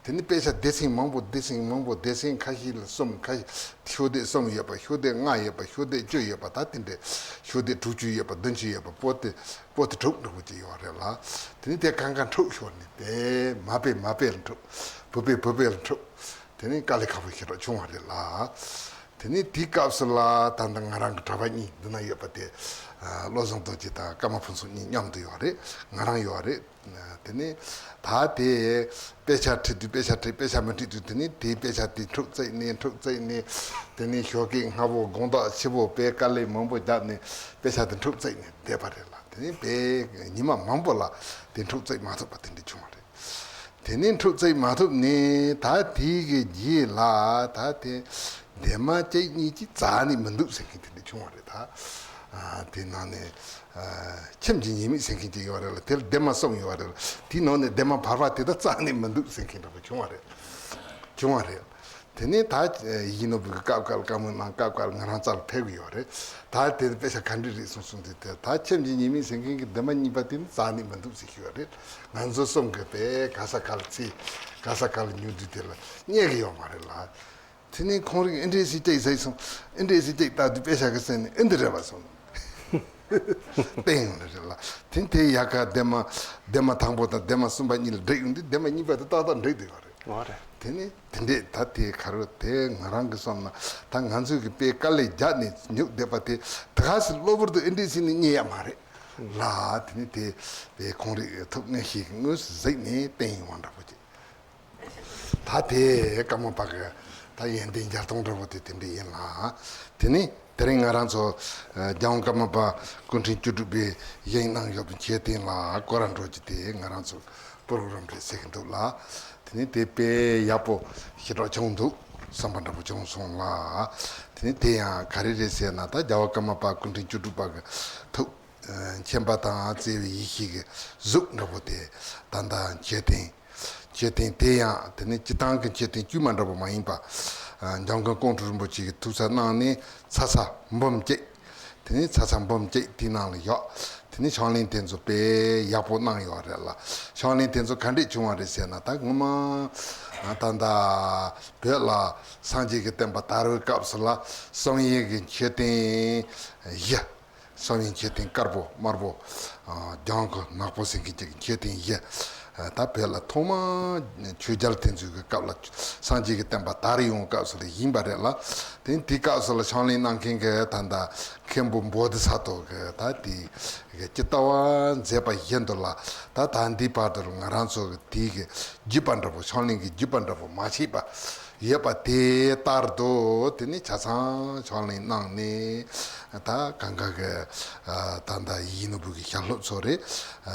དེ་ནས་དཔེ་ཆ་སྡེ་ཚན་མང་པོ་སྡེ་ཚན་མང་པོ་སྡེ་ཚན་ཁ་ཤས་ལ་གསུམ། ཁ་ཤས་ཤོག་ལྡེབ་གསུམ་ཡོད་པ། ཤོག་ལྡེབ་ལྔ་ཡོད་པ། ཤོག་ལྡེབ་བཅུ་ཡོད་པ། ད་དེ་འདྲ་ཤོག་ལྡེབ་དྲུག་ཅུ་ཡོད་པ། བདུན་ཅུ་ཡོད་པ། པོ་ཏི་པོ་ཏི་དྲུག་འདྲ་པོ་ཅིག་ཡོད་རེད་ལ། དེ་ནས་དེ་གང་ག་འཁྲུགས་ཤོར་ནས་དེ་མ་དཔེ་མ་དཔེ་ལ་འཁྲུགས། བུ་དཔེ་བུ་དཔེ་ལ་འཁྲུགས། དེ་ནས་དཀའ་ལས་ཁག་པོ་ཞེ་དྲག་བྱུང་བ་རེད་ལ། དེ་ནས་དེའི་སྐབས་སུ་ལ་ད་ལྟ་ང་རང་གི་གྲྭ་པ་གཉིས་འདི་ན་ཡོད་པ་དེ། ཨ་བློ་བཟང་རྡོ་རྗེ་དང་ཀརྨ་ཕུན་ཚོགས་གཉིས་མཉམ་དུ་ཡོད་རེད། ང་རང་ཡོད་རེད། དེ་ནས་ད་དེ་དཔེ་ཆ་ཁྲིད་དུས་དཔེ་ཆ་ཁྲིད། དཔེ་ཆ་མི་ཁྲིད་དུས་དེ་ནས་དེའི་དཔེ་ཆ་དེ་འཁྲུག་བརྩེགས་ནས་འཁྲུག་བརྩེགས་ནས། དེ་ནས་ཞོགས་ཀས་སྔ་པོ་དགོང་དག་ཕྱི་པོ་དཔེ་དཀའ་ལས་མང་པོ་བརྒྱབ་ནས་དཔེ་ཆ་དེ་འཁྲུག་བརྩེགས་ནས་བསྡད་པ་རེད་ལ། དེ་ནས་དཔེ་ཉི་མ་མང་པོ་ལ་དེ་འཁྲུག་བརྩེགས་མ་ཐུབ་པ་དེ་འདྲ་བྱུང་བ་རེད། དེ་ནས་འཁྲུག་བརྩེགས་མ་ཐུབ་ནས་ད་དེའི་གི་རྗེས་ལ་ད་དེ་ལྡན་མ་གཅིག་གཉིས་ཀྱིས་རྩ་ནས་མི་འདུག་ཟེར་མཁན་དེ་འདྲ་བྱུང་བ་རེད་ད། ཨ་དེ་ནང་ནས་ཨ་ཁྱིམ་གྱི་ཉེས་དམིགས་ཟེར་མཁན་ཅིག་ཡོད་རེད་ལ། དེ་ལ་ལྡན་མ་གསུམ་ཡོད་རེད་ལ། དེའི་ནང་ནས་ལྡན་མ་བར་པ་དེ་ད་རྩ་ནས་མི་འདུག་ཟེར་མཁན་འདྲ་པོ་བྱུང་བ་རེད། བྱུང་བ་རེད། དེ་ནས་ད་ཡིད་བཞིན་ནོར་བུ་གི་སྐབས་སྐབས་ལ་བཀའ་མོལ་གནང་། སྐབས་སྐབས་ལ་ང་རང་རྩ་ལ་ཕེབས་ཀྱི་ཡོད་རེད། ད་དེ་དཔེ་ཆ་ག་འདྲ་རེད་གསུངས་གསུངས་དུས། དེ་ད་ཁྱིམ་གྱི་ཉེས་དམིགས་ཟེར་མཁན་གྱི་ལྡན་མ་གཉིས་པ་དེ་ནི་རྩ་ནས་མི་འདུག་ཟེར་གྱི་ཡོད་རེད། ང་ཚོ་གསུམ་གྱིས་དཔེ་ག་ས་ག་ལ་འཚོལ། ག་ས་ག་ལ་ཉོ་དུས་དེ་ལ་རྙེད་ཀྱི་ཡོད་མ་རེད་ལ། དེ་ནས་ཁོང་རང་ཨེ་འདྲས་ཞིག་ཅིག་ཟེར་སོང་། ཨེ་འདྲས་ཞིག་ཅིག་ལྟ་དུས་དཔེ་ཆ་གི་སེམས་ནས་ཨེ་འདི་རེད་པ་སོང་། བསྟན་ཡོང་ནི་རེད་ལ། དེ་དེ་ཡ་ག་ལྡེབ་མ་ལྡེབ་མ་དང་པོ་དང་ལྡེབ་མ་གསུམ་པ་གཉིས་ལ་འགྲིག་ཡོང་དུས་ལྡེབ་མ་གཉིས་པ་དེ་ཏག་ཏག་འགྲིག་བསྡད་ཡོད་རེད། འོ་རེད། དེ་ནི་དེ་འདྲས་ད་དེ་ག་རེ་དེ་ང་རང་གི་བསམ་ན་ད་ང་ཚོས་གི་དཔེ་དཀའ་ལས་རྒྱག་ནས་ཉུག་བསྡད་པ་དེ་ད་ག་སེ་གློ་བུར་དུ་ཨེ་འདྲས་ཟེར་ནས་རྙེད་ཡ་མ་རེད་ལ། དེ་ནི་དེ་དཔེ་ཁོང་རིགས་ཐུགས་ངེས་ཤིག་དངོས་སུ་གཟིགས་ནས་བསྟན་ཡོང་བ་འདྲ་པོ་ཅིག་ད་དེ་ཀརྨ་པ་གི་ད་ཡོན་ཏན་བརྒྱ་སྟོང་འདྲ་པོ་དེ་དེ་འདྲ་ཡིན་ལ། དེ་ནི་དེ་རིང་ང་རང་ཚོ་ཨ་རྒྱལ་དབང་ཀརྨ་པ་སྐུ་ཕྲེང་བཅུ་དྲུག་པས་བཞེངས་གནང་ཡོད་པའི་མཆོད་རྟེན་ལ་སྐོར་ར་འགྲོ་རྒྱུ་དེ་ང་རང་ཚོ་པོ་རོ་གྲམ་རེད་ཟེར་གི་འདུག་ལ། དེ་ནི་དེ་དཔེ་ཡག་པོ་ཞེ་དྲག་བྱུང་འདུག་བསམ་པ་འདྲ་པོ་བྱུང་སོང་ལ། དེ་ནི་དེ་ཡང་ག་རེ་རེད་ཟེར་ན་ད་རྒྱལ་བ་ཀརྨ་པ་སྐུ་ཕྲེང་བཅུ་དྲུག་པ་གི་ཐུགས་མཁྱེན་པ་དང་བརྩེ་བའི་ཡེ་ཤེས་ཀྱི་གཟུགས་འདྲ་པོ་དེ་ད་ལྟ་མཆོད་རྟེན། མཆོད་རྟེན་དེ་ཡང་དེ་ནི་སྤྱི་བཏང་གི་མཆོད་རྟེན་དཀྱུས་མ་འདྲ་པོ་མ་ཡིན་པ། འཇམ་མགོན་ཀོང་སྤྲུལ་རིན་པོ་ཆེ་གི་ཐུགས་གསོ་གནང་ནས་ཚ་ཚ་འབུམ་གཅིག་དེ་ནི་ཚ་ཚ་འབུམ་གཅིག་དེའི་ནང་ལ་ཡོད། དེ་ནི་ཕྱག་ལེན་དེ་ཚོ་དཔེ་ཡག་པོ་གནང་ཡོད་རེད་ལ། ཕྱག་ལེན་དེ་ཚོ་ག་འདྲས་བྱུང་བ་རེད་ཟེར་ན་ད་ངོ་མ་ད་ལྟ་བོད་ལ་སངས་རྒྱས་ཀྱི་བསྟན་པ་དར་བའི་སྐབས་སུ་ལ་བསམ་ཡས་ཀྱི་མཆོད་རྟེན་བཞི། བསམ་ཡས་མཆོད་རྟེན་དཀར་པོ་དམར་པོ། ལྗང་གུ་ནག་པོ་ཟེར་མཁན་གྱི་མཆོད་རྟེན་བཞི། ད་བོད་ལ་ཐོག་མ་ཆོས་རྒྱལ་དེ་ཚོའི་གི་སྐབས་ལ་སངས་རྒྱས་ཀྱི་བསྟན་པ་དར་ཡོང་སྐབས་སུ་ལ་ཡིན་པ་རེད་ལ། དེ་དེའི་སྐབས་སུ་ལ་ཕྱག་ལེན་གནང་མཁན་གྱི་ད་ལྟ་མཁན་པོ་བོ་དྷི་ས་ཏྭ་གི་ད་དེ་གི་ཇི་ལྟ་བ་མཛད་པ་བཞིན་དུ་ལ་ད་ད་འདི་བར་དུ་ལ་ང་རང་ཚོ་གི་དེའི་གི་བརྒྱུད་པ་འདྲ་པོ་ཕྱག་ལེན་གྱི་བརྒྱུད་པ་འདྲ་པོ་མ་ཤེས་པ། ཡོད་པ་དེ་ལྟར་དུ་དེ་ནི་ཆ་ཚང་ཕྱག་ལེན་གནང་ནས་ད་གང་ག་གི་ད་ལྟ་ཡིད་ནོར་བུ་གི་ཞལ་སློབ་ཚོ་རེད།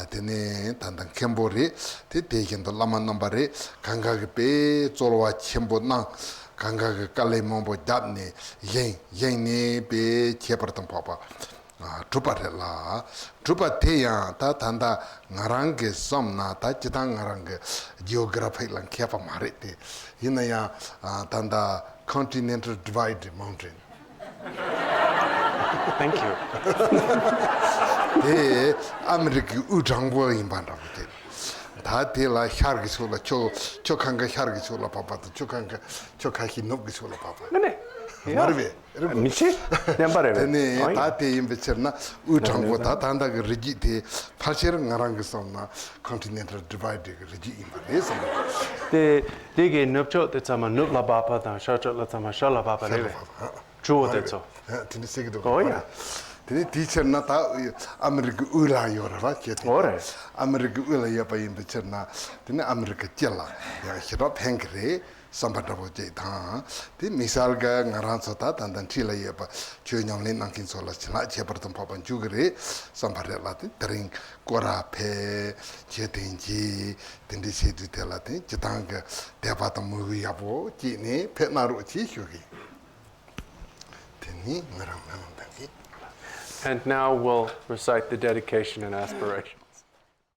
དེ་ནས་ད་ལྟ་མཁན་པོ་རེད། དེ་དེ་བཞིན་དུ་བླ་མ་རྣམ་པ་རེད། གང་ག་གི་དཔེ་རྩོལ་བ་ཆེན་པོ་གནང་། གང་ག་གི་དཀའ་ལས་མང་པོ་བརྒྱབ་ནས་བཞེངས་བཞེངས་ནས་དཔེ་ཁྱད་པར་དུ་འཕགས་པ། གྲུབ་པ་རེད་ལ། གྲུབ་པ་དེ་ཡང་ད་ད་ལྟ་ང་རང་གི་བསམ་ན་ད་སྤྱི་བཏང་ང་རང་གི་ཇི་ཨོ་གྷ་ར་ཕིག་ལ་མཁས་པ་མ་རེད་དེ། ཡིན་ན་ཡང་ད་ལྟ་Continental Divide Mountain Thank you. དེ་ཨ་མི་རི་ཀའི་དབུས་དྲང་པོ་ཡིན་པ་འདྲ་པོ་དེ། ད་དེ་ལ་ཤར་གྱི་ཕྱོགས་ལ་ཁྱོ་ཁྱོ་གང་ག་ཤར་གྱི་ཕྱོགས་ལ་བབས་པ་དང་ཁྱོ་གང་ག་ཁྱོ་ཁ་ཤས་ནུབ་ཀྱི་ཕྱོགས་ལ་བབས་པ། ཨ་ནི། མ་རེད་པས། རེད་པས། མི་ཤེས། བདེན་པ་རེད་དེ་པས། ནས་ཨོ་ད་དེ་ཡིན་པའི་ཕྱིར་ན་དབུས་དྲང་པོ་ད་ད་ལྟ་གི་རི་རྒྱུད་དེ་ཕལ་ཆེར་ང་རང་གི་བསམ་ན་Continental Divide གི་རི་རྒྱུད་ཡིན་པ་རེད་བསམ་པ། དེ་དེ་གའི་ནུབ་ཕྱོགས་དེ་ཚང་མ་ནུབ་ལ་བབས་པ་དང་ཤར་ཕྱོགས་ལ་ཚང་མ་ཤར་ལ་བབས་པ་རེད་པས། ཇོ་བོ་དེ་ཚོ། ཨ་དེ་འདྲ་ཟེར་གི་འདུག་ཨོ་ཡ། དེ་ནས་དེའི་ཕྱིར་ན་ད་ཨ་མི་རི་ཀའི་དབུས་ལ་ཡོད་རེད་བ་ཁྱེད་དེ། ཨོ་རེད། ཨ་མི་རི་ཀའི་དབུས་ལ་ཡོད་པ་ཡིན་པའི་ཕྱིར་ན་དེ་ནི་ཨ་མི་རི་ཀ་སྤྱི་ལ་ཡང་ཞེ་དྲག་ཕན་གི་རེད་བསམ་པ་འདྲ་པོ་ཅིག་དང་། དེ་དམིགས་བསལ་གི་ང་རང་ཚོ་ད་ད་ལྟ་འཁྲིས་ལ་ཡོད་པ་ཆོས་ཉམས་ལེན་གནང་མཁན་ཚོ་ལ་བྱིན་རླབས་ཁྱད་པར་དུ་འཕགས་པ་འཇུག་གི་རེད་བསམ་པ་རེད་ལ། དེ་དེ་རིང་སྐོར་ར་ཕེབས་མཆོད་རྟེན་གྱིས་དེ་འདྲའི་བྱེད་དུས་དེ་ལ་དེ་སྤྱི་བཏང་གི་དད་པ་དང་མོས་གུས་ཡག་པོ་སྐྱེས་ནས་ཕེབས་གནང་རོགས་གྱིས་ཞུ་གི་ཡིན། དེ་ནི་ང་རང་མི་མང་དག་གིས། And now we'll recite the dedication and aspiration.